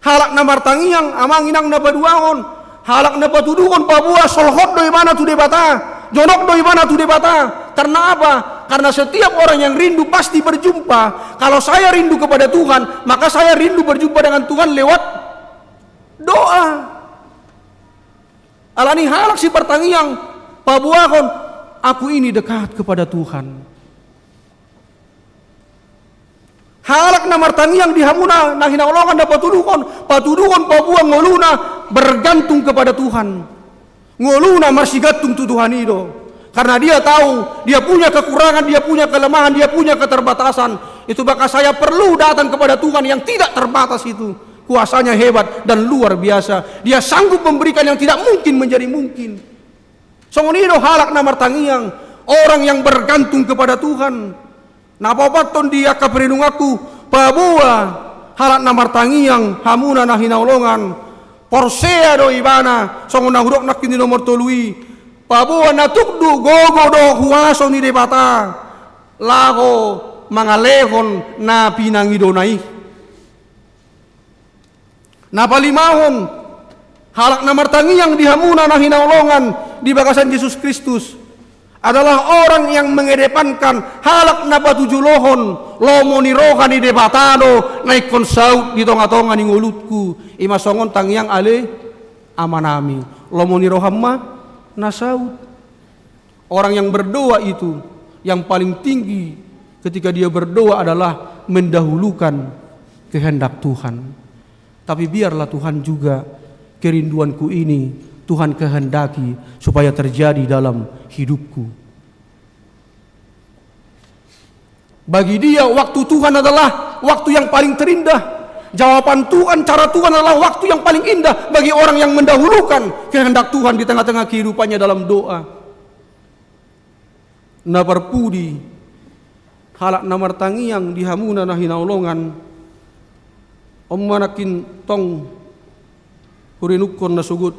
Halak na martangiang, amang inang na paduahon, halak na patuduhon paboa solhot do ibana tu Debata, jonok do ibana tu Debata. Karena apa? Karena setiap orang yang rindu pasti berjumpa. Kalau saya rindu kepada Tuhan, maka saya rindu berjumpa dengan Tuhan lewat doa. Alani halak sipartangiang paboahon, aku ini dekat kepada Tuhan. Halak na martangiang di hamuna na hinaholongan na patuduhon, patuduhon paboa ngoluna bergantung kepada Tuhan. Ngoluna marsigantung tu Tuhan i do. Karena dia tahu, dia punya kekurangan, dia punya kelemahan, dia punya keterbatasan. Itu maka saya perlu datang kepada Tuhan yang tidak terbatas itu. Kuasanya hebat dan luar biasa. Dia sanggup memberikan yang tidak mungkin menjadi mungkin. Songon i do halak na martangiang, orang yang bergantung kepada Tuhan. Na paopathon di angka parenunganku, paboa halak na martangiang, hamuna na hinaholongan, porsea do ibana, songon na hudok nangkin di nomor tolu i, paboa na tuk do gogo dohot huaso ni Debata laho mangalehon na pinangidona i. Na palimahon, halak na martangiang di hamuna na hinaholongan di bagasan Jesus Kristus adalah orang yang mengedepankan halak na patujulohon lomo ni roha ni Debata do na ingkon saut di tongatonga ni ngolungku. I ma songon tangiang ale Amanami, lomo ni roham ma na saut. Orang yang berdoa itu, yang paling tinggi ketika dia berdoa adalah mendahulukan kehendak Tuhan. Tapi biarlah Tuhan juga, kerinduanku ini Tuhan kehendaki supaya terjadi dalam hidupku. Bagi dia, waktu Tuhan adalah waktu yang paling terindah. Jawaban Tuhan, cara Tuhan adalah waktu yang paling indah bagi orang yang mendahulukan kehendak Tuhan di tengah-tengah kehidupannya dalam doa. Na parpudi, halak na martangiang di hamuna na hinaholongan, on ma nangkin tong hurenungkon na sogot.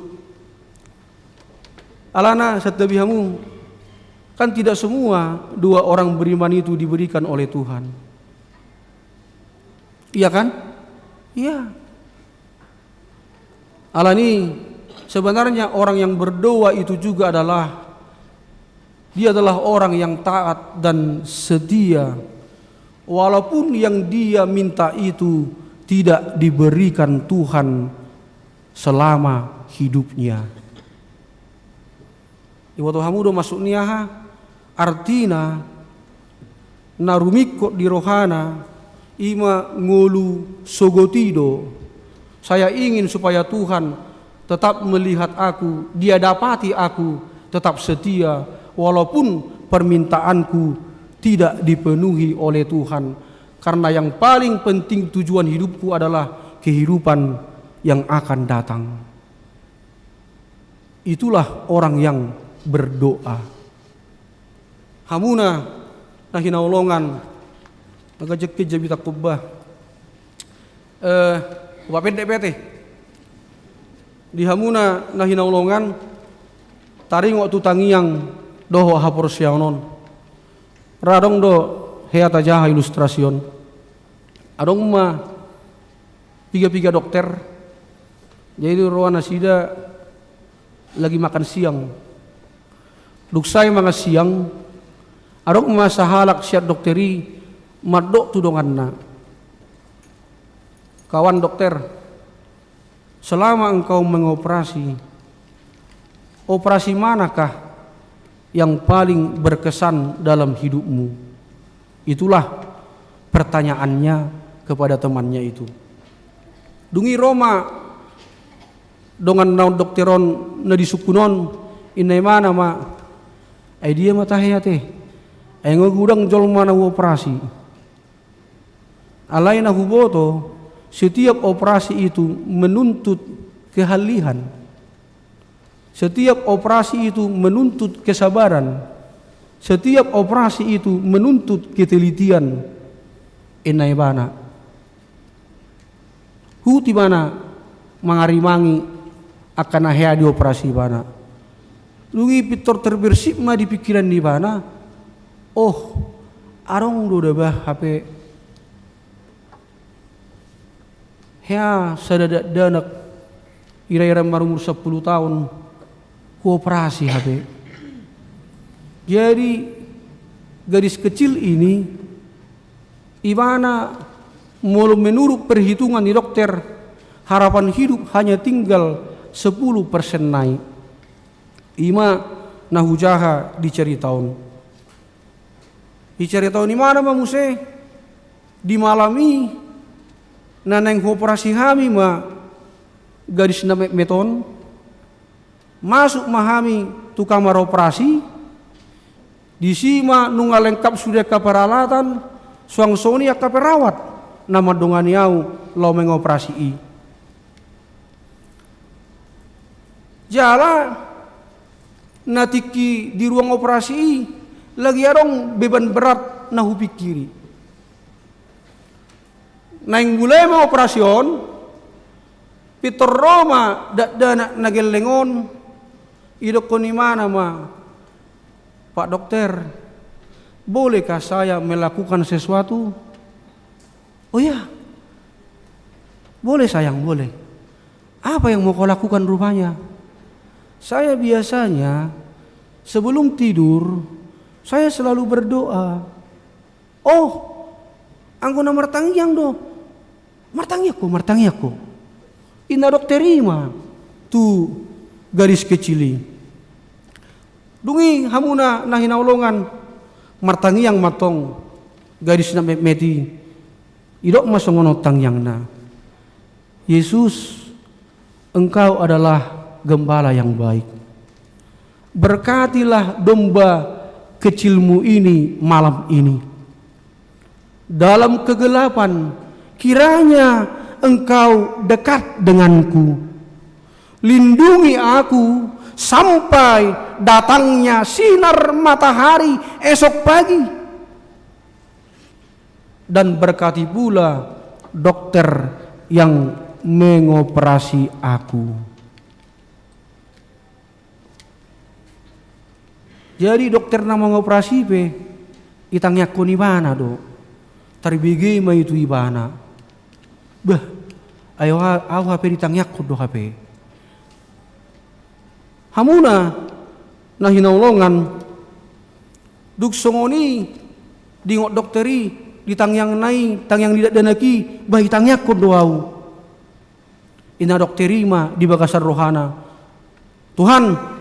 Alana santabi hamu, kan tidak semua doa orang beriman itu diberikan oleh Tuhan. Iya kan? Iya. Alani, sebenarnya orang yang berdoa itu juga adalah, dia adalah orang yang taat dan setia, walaupun yang dia minta itu tidak diberikan Tuhan selama hidupnya. Iboto hamu do maksud ni aha? Artina, na rumingkot di rohana, i ma ngolu sogot i do. Saya ingin supaya Tuhan tetap melihat aku, Dia dapati aku tetap setia, walaupun permintaanku tidak dipenuhi oleh Tuhan. Karena yang paling penting tujuan hidupku adalah kehidupan yang akan datang. Itulah orang yang berdoa. Hamuna na hinaholongan, na ganjang pe jamita khotbah. Eh, hupapendek pe ate. Di hamuna na hinaholongan, taringot tu tangiang dohot haporseaon on. Ra adong do hea tajaha ilustrasi on. Adong ma piga-piga dokter. Jadi roa nasida lagi makan siang. Dung sae mangan siang, adong ma sahalak sian dokter i mandok tu donganna, "Kawan dokter, selama engkau mengoperasi, operasi manakah yang paling berkesan dalam hidupmu?" Itulah pertanyaannya kepada temannya itu. Dung i ro ma dongan naung dokter on na disungkun on, ninna ibana ma, "Ai dia ma tahe ate, ai nga godang jolma na huoperasi. Alai na huboto, setiap operasi itu menuntut keahlian. Setiap operasi itu menuntut kesabaran. Setiap operasi itu menuntut ketelitian," ninna ibana. Huhut ibana mangarimangi angka na hea dioperasi ibana. Dung i pintor terbersit ma di pingkiran ni ibana, "Oh, adong do da bah hape hea sada dakdanak ira-ira marumur sampulu taon, huoperasi hape." Jadi gadis kecil ini, ibana, molo menurut perhitungan ni dokter, harapan hidup hanya tinggal sepuluh persen nai. I ma na hujaha di carita on. Di carita on ibana ma muse Di malam i, na naeng huoperasi hami ma gadis na metmet on, masuk ma hami tu kamar operasi, disi ma nunga lengkap sude angka peralatan, suang songon i angka perawat na mandongani ahu laho mengoperasi i. Jala na tingki di ruang operasi i, lagi adong beban berat na hupingkiri. Naeng mulai ma operasi on, pintor ro ma dakdanak na gelleng on, idokkon ibana ma, "Pak Dokter, bolehkah saya melakukan sesuatu?" "Oh ya, boleh sayang, boleh. Apa yang mau kau lakukan rupanya?" "Saya biasanya sebelum tidur, saya selalu berdoa." "Oh, anggo na martangiang do. Martangiang ho, martangiang ho," ninna dokter i ma tu gadis kecil i. Dung i hamuna na hinaholongan, martangiang ma tong gadis na metmet i. Idok ma songon on tangiangna, "Yesus, Engkau adalah gembala yang baik. Berkatilah domba kecilmu ini malam ini. Dalam kegelapan, kiranya Engkau dekat denganku. Lindungi aku sampai datangnya sinar matahari esok pagi. Dan berkati pula dokter yang mengoperasi aku." Jadi dokter na mangoperasi pe itangiangkon ibana do. Tarbege ma i tu ibana. "Bah, ahu, ahu hape ditangiangkon do hape." Hamuna na hinaholongan, dung songon i diingot dokter i di tangiangna i, tangiang ni dakdanak i, "Bah, itangiangkon do ahu," ninna dokter i ma di bagasan rohana, "Tuhan,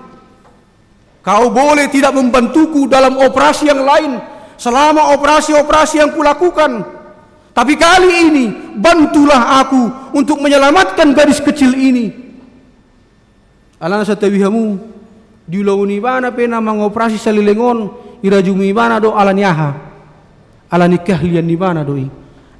Kau boleh tidak membantuku dalam operasi yang lain, selama operasi-operasi yang kulakukan. Tapi kali ini, bantulah aku untuk menyelamatkan gadis kecil ini." Alana santabi hamu, diulahon ibana pe na mangoperasi saleleng on, irajumi ibana do ala ni aha? Ala ni keahlian ni ibana do i.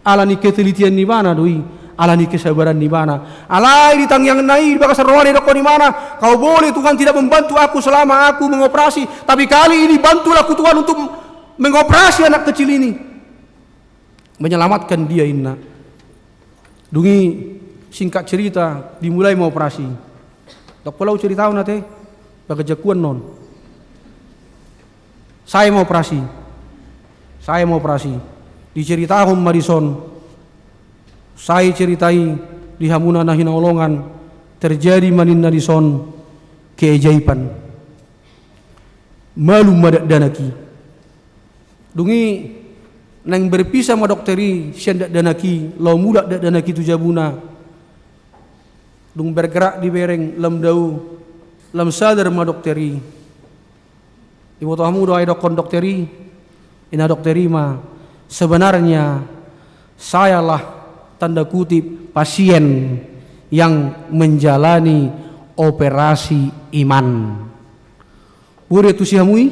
Ala ni ketelitian ni ibana do i. Ala ni kesabaran ni ibana. Alai di tangiangna i, di bagasan rohana idokkon ibana, "Kau boleh, Tuhan, tidak membantu aku selama aku mengoperasi, tapi kali ini bantulah aku, Tuhan, untuk mengoperasi anak kecil ini. Menyelamatkan dia," ninna. Dung i, singkat cerita, dimulai ma operasi. Ndang pola huceritahon ate, bagas jakuan non. Sae ma operasi. Sae ma operasi. Diceritahon ma dison. Sae cerita i di hamuna na hinaholongan, terjadi ma ninna dison keajaiban. Malum ma dakdanak i. Dung i naeng berpisah ma dokter i sian dakdanak i, laho mulak dakdanak i tu jabuna. Dung bergerak dibereng lam dao, lam sadar ma dokter i. Diboto hamu do aha idokkon dokter i? Ninna dokter i ma, "Sebenarnya sayalah, tanda kutip, pasien yang menjalani operasi iman." Boi do tusi hamu i?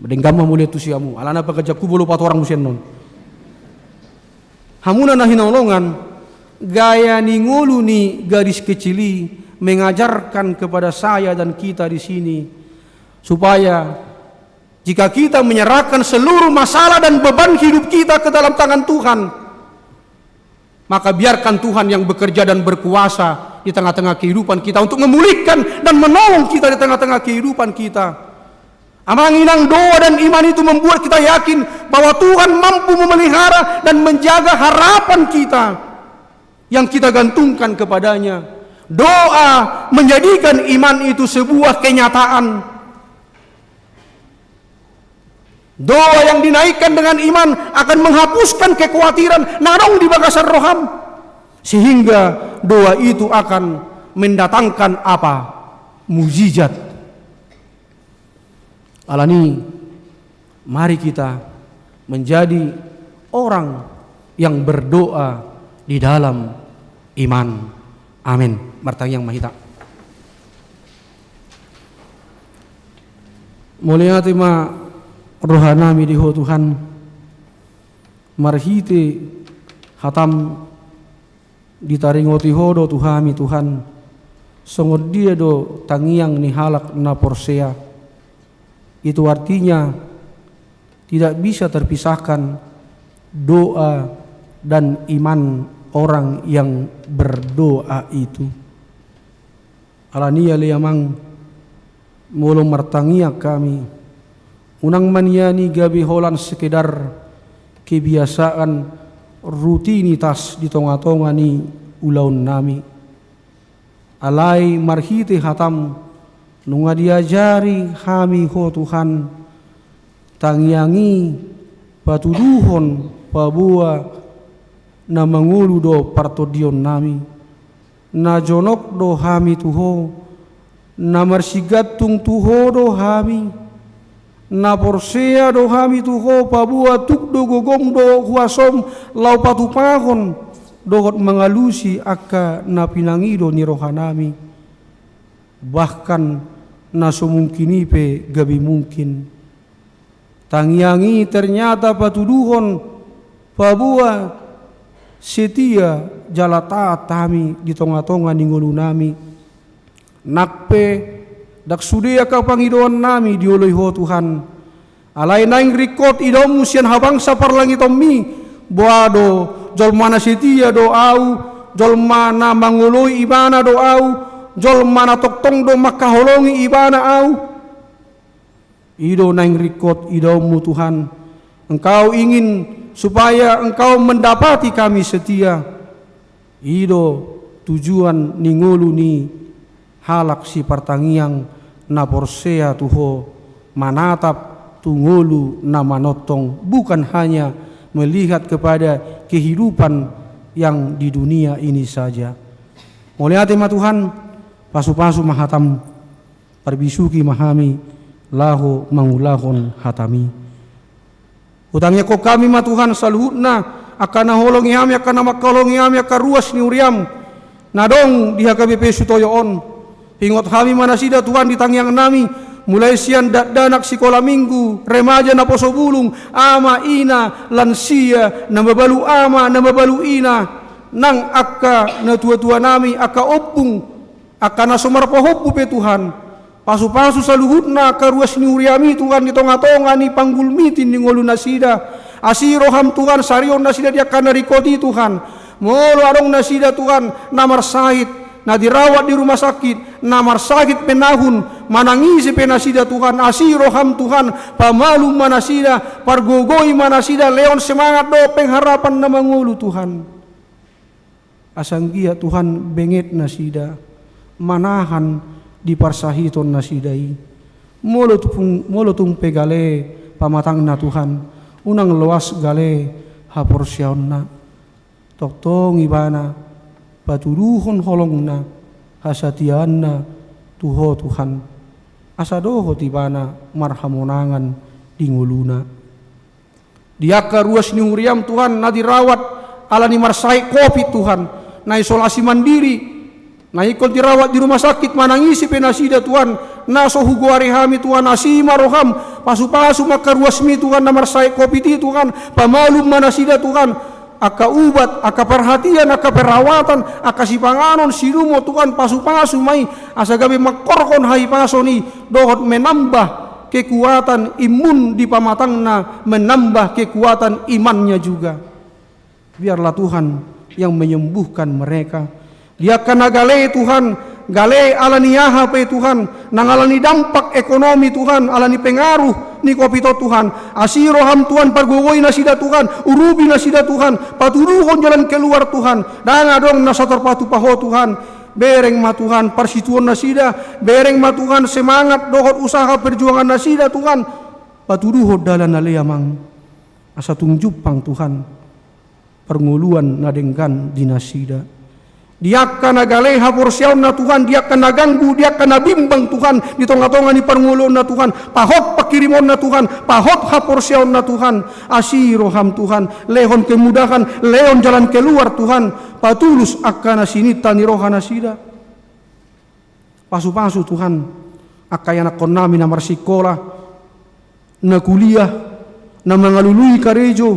Denggan ma mauliate tu si hamu, alana pangajangku bolo patorang muse annon. Hamuna na hinaholongan, gaya ni ngolu ni gadis kecil i mengajarkan kepada saya dan kita di sini, supaya jika kita menyerahkan seluruh masalah dan beban hidup kita ke dalam tangan Tuhan, maka biarkan Tuhan yang bekerja dan berkuasa di tengah-tengah kehidupan kita untuk memulihkan dan menolong kita di tengah-tengah kehidupan kita. Amang inang, doa dan iman itu membuat kita yakin bahwa Tuhan mampu memelihara dan menjaga harapan kita yang kita gantungkan kepada-Nya. Doa menjadikan iman itu sebuah kenyataan. Doa yang dinaikkan dengan iman akan menghapuskan kekhawatiran na adong di bagasan roham. Sehingga doa itu akan mendatangkan apa? Mujizat. Alani, mari kita menjadi orang yang berdoa di dalam iman. Amin. Martangiang ma hita. Mauliate ma rohanami di Ho Tuhan, marhite hataM ditaringoti Ho do tu hami Tuhan, songon dia do tangiang ni halak na porsea. Itu artinya tidak bisa terpisahkan doa dan iman orang yang berdoa itu. Alani i ale Amang, molo martangiang hami, unang ma nian i gabe holan sekedar kebiasaan, rutinitas di tonga-tonga ni ulaonnami. Alai marhite hataM, nunga diajari hami Ho Tuhan, tangiang i patuduhon paboa na mangolu do partondionnami, na jonok do hami tu Ho, na marsigantung tu Ho do hami, na porsea do hami tu Ho, paboa tuk do gogom dohot huasoM laho patupahon dohot mangalusi angka na pinangido ni rohanami. Bahkan na so mungkin i pe gabe mungkin. Tangiang i ternyata patuduhon paboa setia jala taat hami di tonga-tonga ni ngolunami. Nang pe ndang sude angka pangidoannami dioloi Ho Tuhan, alai naeng ringkot idaonMu sian habangsa parlangitonMi, boha do, jolma na setia do ahu, jolma na mangoloi ibana do ahu, jolma na tongtong do mangkaholongi ibana ahu. I do naeng ringkot idaonMu Tuhan. Engkau ingin supaya Engkau mendapati kami setia. I do tujuan ni ngolu ni halak sipartangiang na porsea tu Ho, manatap tu ngolu na manongtong, bukan hanya melihat kepada kehidupan yang di dunia ini saja. Mauliate ma Tuhan, pasu-pasu ma hataM, parbisuhi ma hami laho mangulahon hataMi. Hutangiangkon hami ma Tuhan saluhutna, angka na holongi hami, angka na mangkaholongi hami, angka ruas ni huriaM na adong di H K B P Sutoyo on. Ingot hami ma nasida Tuhan di tangiangnami, mulai sian dakdanak sikola minggu, remaja naposo bulung, ama, ina, lansia, na mabalu ama, na mabalu ina, nang angka natuatuanami, angka ompung, angka na so marpahompu pe Tuhan. Pasu-pasu saluhutna angka ruas ni huriaMi Tuhan di tonga-tonga ni panggulmiting ni ngolunasida. Asi rohaM Tuhan, sarihon nasida di angka na ringkot i Tuhan. Molo adong nasida Tuhan na marsahit, na dirawat di rumah sakit, na marsahit pe nahun, manangisi pe nasida Tuhan. Asi rohaM Tuhan, pamalum ma nasida, pargogoi ma nasida, lehon semangat dohot pengharapan na mangolu Tuhan. Asa anggiat Tuhan benget nasida, manahan di parsahiton nasida i. Molo tung, molo tung pe gale pamatangna Tuhan, unang loas gale haporseaonna. Tongtong ibana patuduhon holongna, hasatiaanna tu Ho Tuhan. Asa dohot ibana marhamonangan di ngoluna. Di angka ruas ni huriaM Tuhan, na dirawat ala ni marsahit covid Tuhan, na isolasi mandiri, na ingkon dirawat di rumah sakit, manangisi pe nasida Tuhan, na so hugoari hami Tuhan, asi ma rohaM, pasu-pasu ma angka ruasMi Tuhan, na marsahit covid i Tuhan, pamalum ma nasida Tuhan, angka ubat, angka parhatian, angka perawatan, angka sipanganon, sinumo Tuhan, pasu-pasu ma i, asa gabe mangkorhon hahipason i, dohot menambah kekuatan imun di pamatangna, menambah kekuatan imannya juga. Biarlah Tuhan yang menyembuhkan mereka. Di angka na gale Tuhan, gale ala ni aha pe Tuhan, nang ala ni dampak ekonomi Tuhan, ala ni pengaruh ni covid on Tuhan. Asi rohaM Tuhan, pargogoi nasida Tuhan, urupi nasida Tuhan, patuduhon jalan keluar Tuhan. Ndang adong na so tarpatupa Ho Tuhan. Bereng ma Tuhan parsituon nasida, bereng ma Tuhan semangat dohot usaha perjuangan nasida Tuhan. Patuduhon dalan ale Amang. Asa tung jumpang Tuhan parngoluan na denggan di nasida. Di angka na gale haporseaonna Tuhan, di angka na ganggu, di angka na bimbang Tuhan, di tonga-tonga ni parngoluonna Tuhan, pahot panghirimonna Tuhan, pahot haporseaonna Tuhan, asi roham Tuhan, lehon kemudahan, lehon jalan keluar Tuhan, patulus angka na sininta ni roha nasida. Pasu-pasu Tuhan, angka ianakkonnami na marsikola, na kuliah, na mangalului karejo,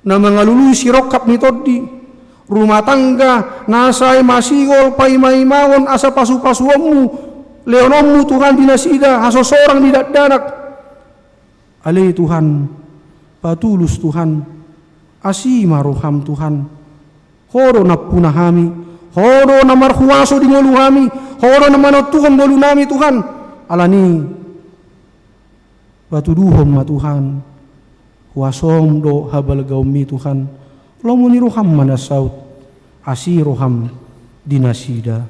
na mangalului sirongkap ni tondi, rumah tangga, na sai masihol paima-imaon asa pasu-pasuonmu, lehononmu Tuhan di nasida, hasosorang ni dakdanak. Ale Tuhan, patulus Tuhan, asi ma roham Tuhan. Ho do nampuna hami, ho do na marhuaso di ngolu hami, ho do na manontuhon ngolunami Tuhan. Alani, patuduhon ma Tuhan, huasom dohot habalgaonmi Tuhan, lomo ni roham ma na saut, asi roham di nasida.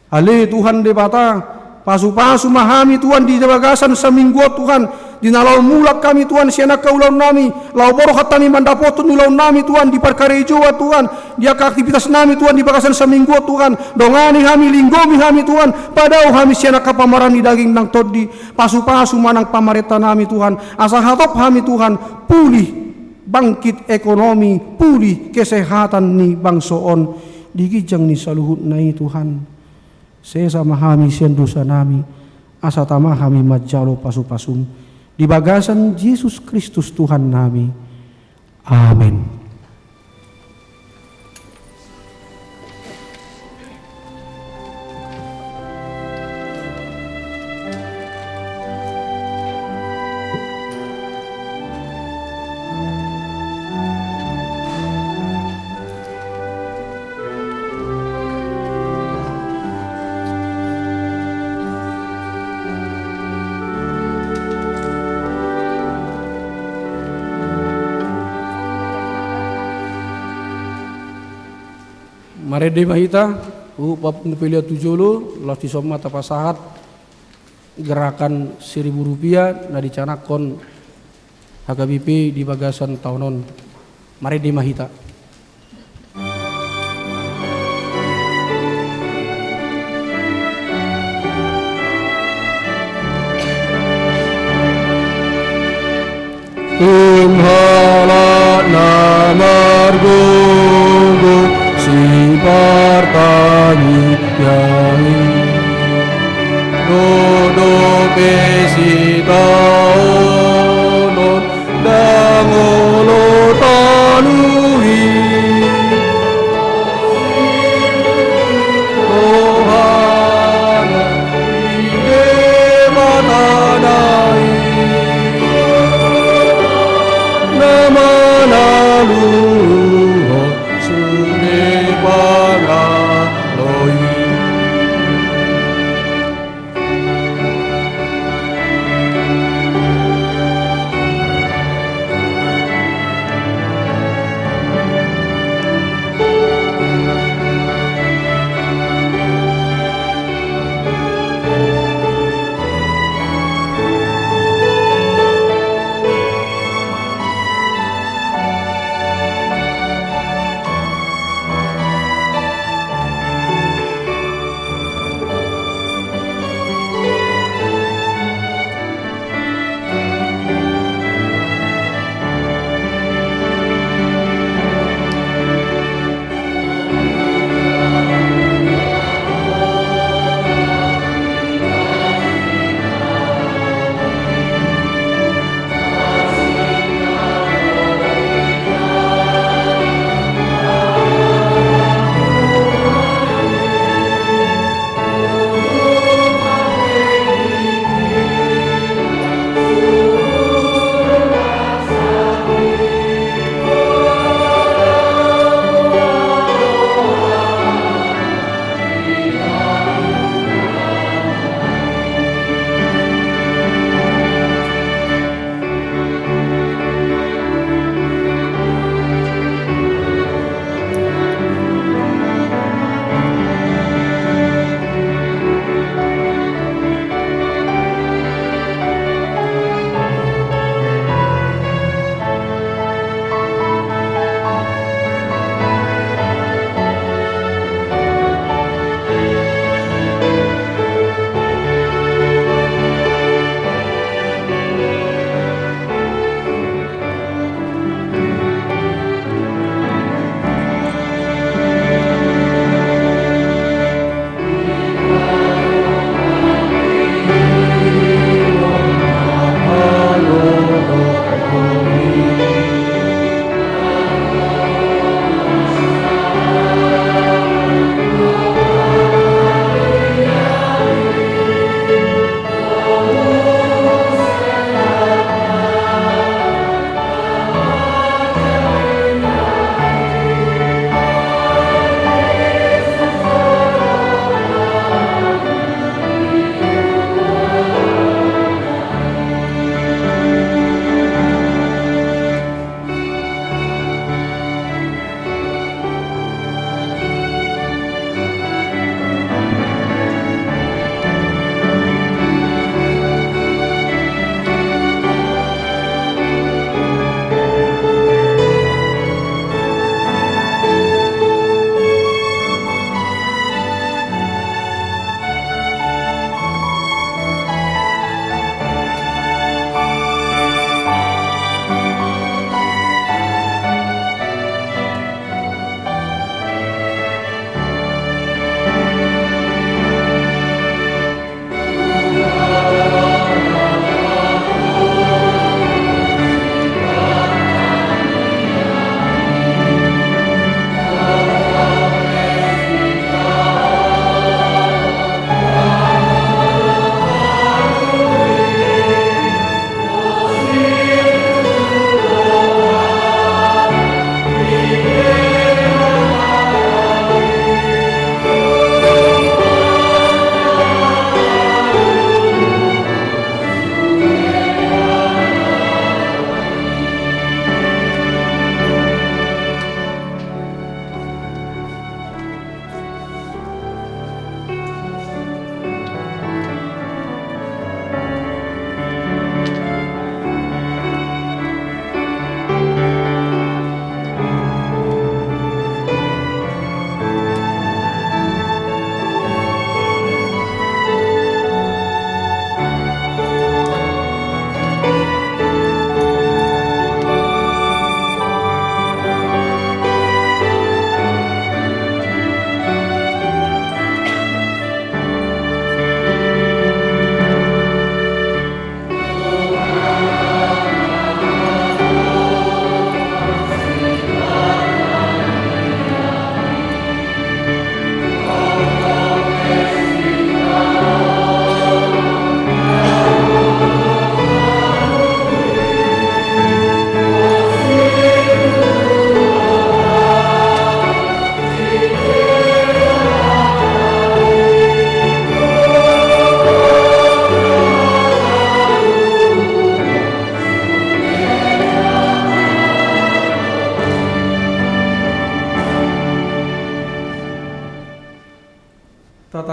Ale Tuhan Debata, pasu-pasu ma hami Tuhan di bagasan saminggu on Tuhan, di na laho mulak hami Tuhan sian angka ulaonnami, laho borhat hami mandapothon ulaonnami Tuhan di parkarejoan Tuhan, di angka aktivitasnami Tuhan di bagasan saminggu on Tuhan, dongani hami, linggomi hami Tuhan, padao hami sian angka pamaraan ni daging nang tondi, pasu-pasu ma nang pamarentanami Tuhan, asa hatop hami Tuhan, pulih bangkit ekonomi, pulih kesehatan ni bangso on, di ginjang ni saluhutna i Tuhan. Sesa ma hami sian dosanami, asa tama hami manjalo pasu-pasum, di bagasan Jesus Kristus Tuhannami. Amen. Marende ma hita, huhut pamungpelion tu jolo, laos dison ma tapasahat gerakan seribu rupiah na dicanakhon H K B P di bagasan taon on. Marende ma hita. Tung halak na margogo sipartangiang i, dohot dope sitaonon ndang olo talu i. Rohana i Debata na i, na manaluhon sude pangalo i.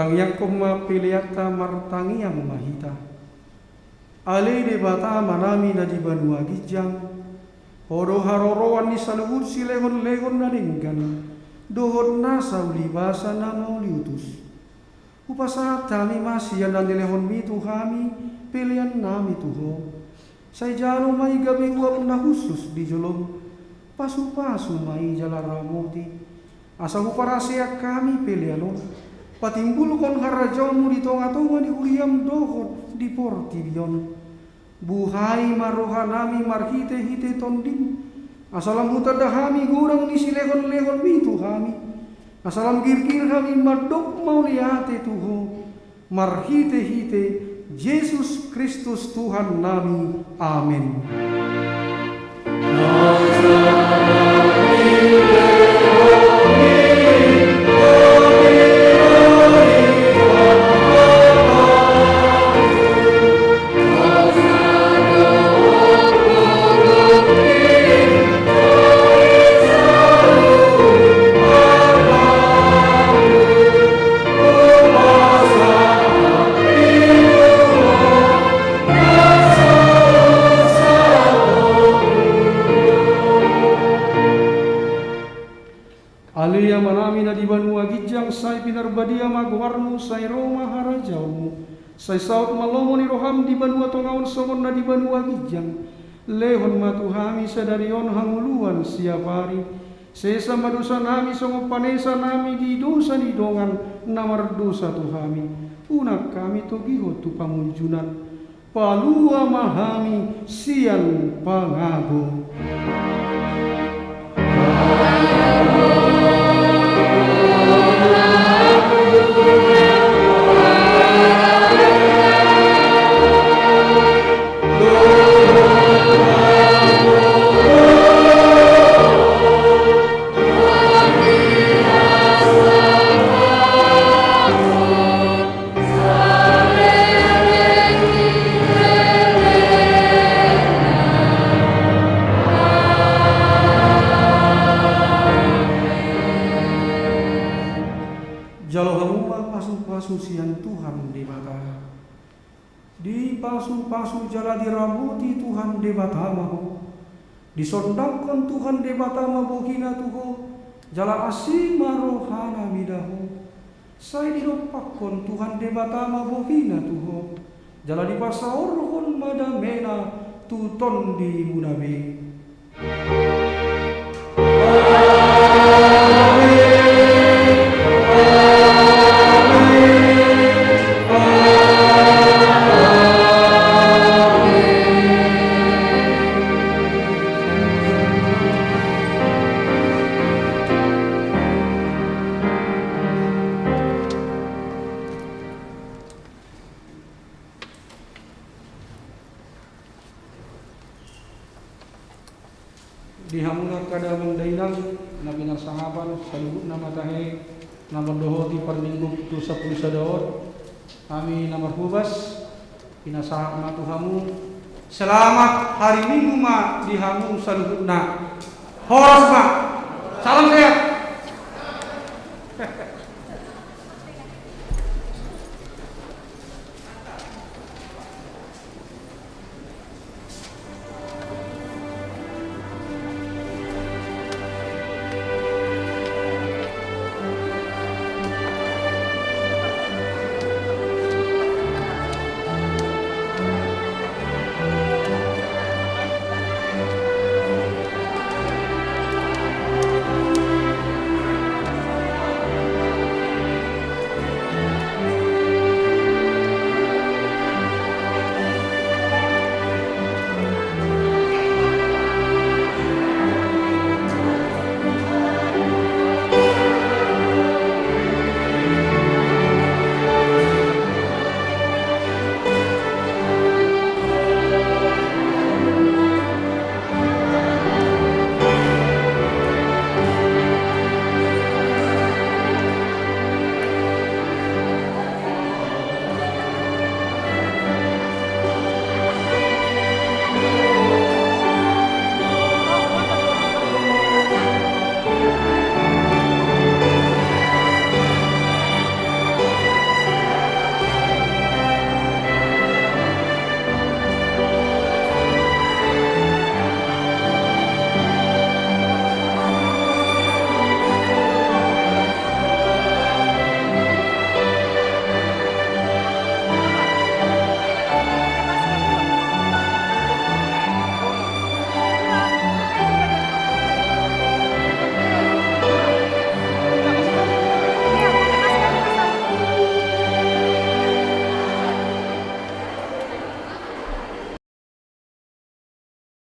Tangiangkon ma peleanta, martangiang ma hita. Ale Debata Amanami na di banua ginjang, Ho do haroroan ni saluhut silehonlehon na denggan dohot nasa ulibasa na mauliutus. Hupasahat hami ma sian na nilehonMi tu hami peleannami tu Ho. Sai jalo ma i gabe uap na hushus di joloM. Pasupasu ma i jala ramoti, asa huparaseak hami pelean on, patimbulhon harajaonMu di tongatonga ni huriaM dohot di portibi on. Buhai ma rohanami marhitehite TondiM, asa lam hutanda hami godang ni silehonlehonMi tu hami, asa lam girgir hami mandok mauliate tu Ho, marhitehite Jesus Kristus Tuhannami. Amen. Ale Amanami na di banua ginjang, sai pinarbadia ma goarMu, sai ro ma harajaonMu, sai saut ma lomo ni rohaM di banua tonga on songon na di banua ginjang. Lehon ma tu hami sadari on hangoluan siap ari. Sesa ma dosanami songon panesanami di dosa ni dongan na mardosa tu hami. Unang hami togihon tu pangunjunan. Palua ma hami sian pangago. Jalo hamu ma pasupasu sian Tuhan Debata. Dipasupasu jala diramoti Tuhan Debata ma ho. Disondangkon Tuhan Debata ma bohina tu ho, jala asi ma rohana mida ho. Sai didompakkon Tuhan Debata ma bohina tu ho, jala dipasaorhon ma damena tu tondimuna be. Di hamu angka damang dainang na pinarsangapan, saluhutna ma tahe na mandohoti parminggu tu sampulu sada on, hami na marhobas pinasahat ma tu hamu. Selamat hari Minggu ma di hamu saluhutna. Horas ma. Salam sehat.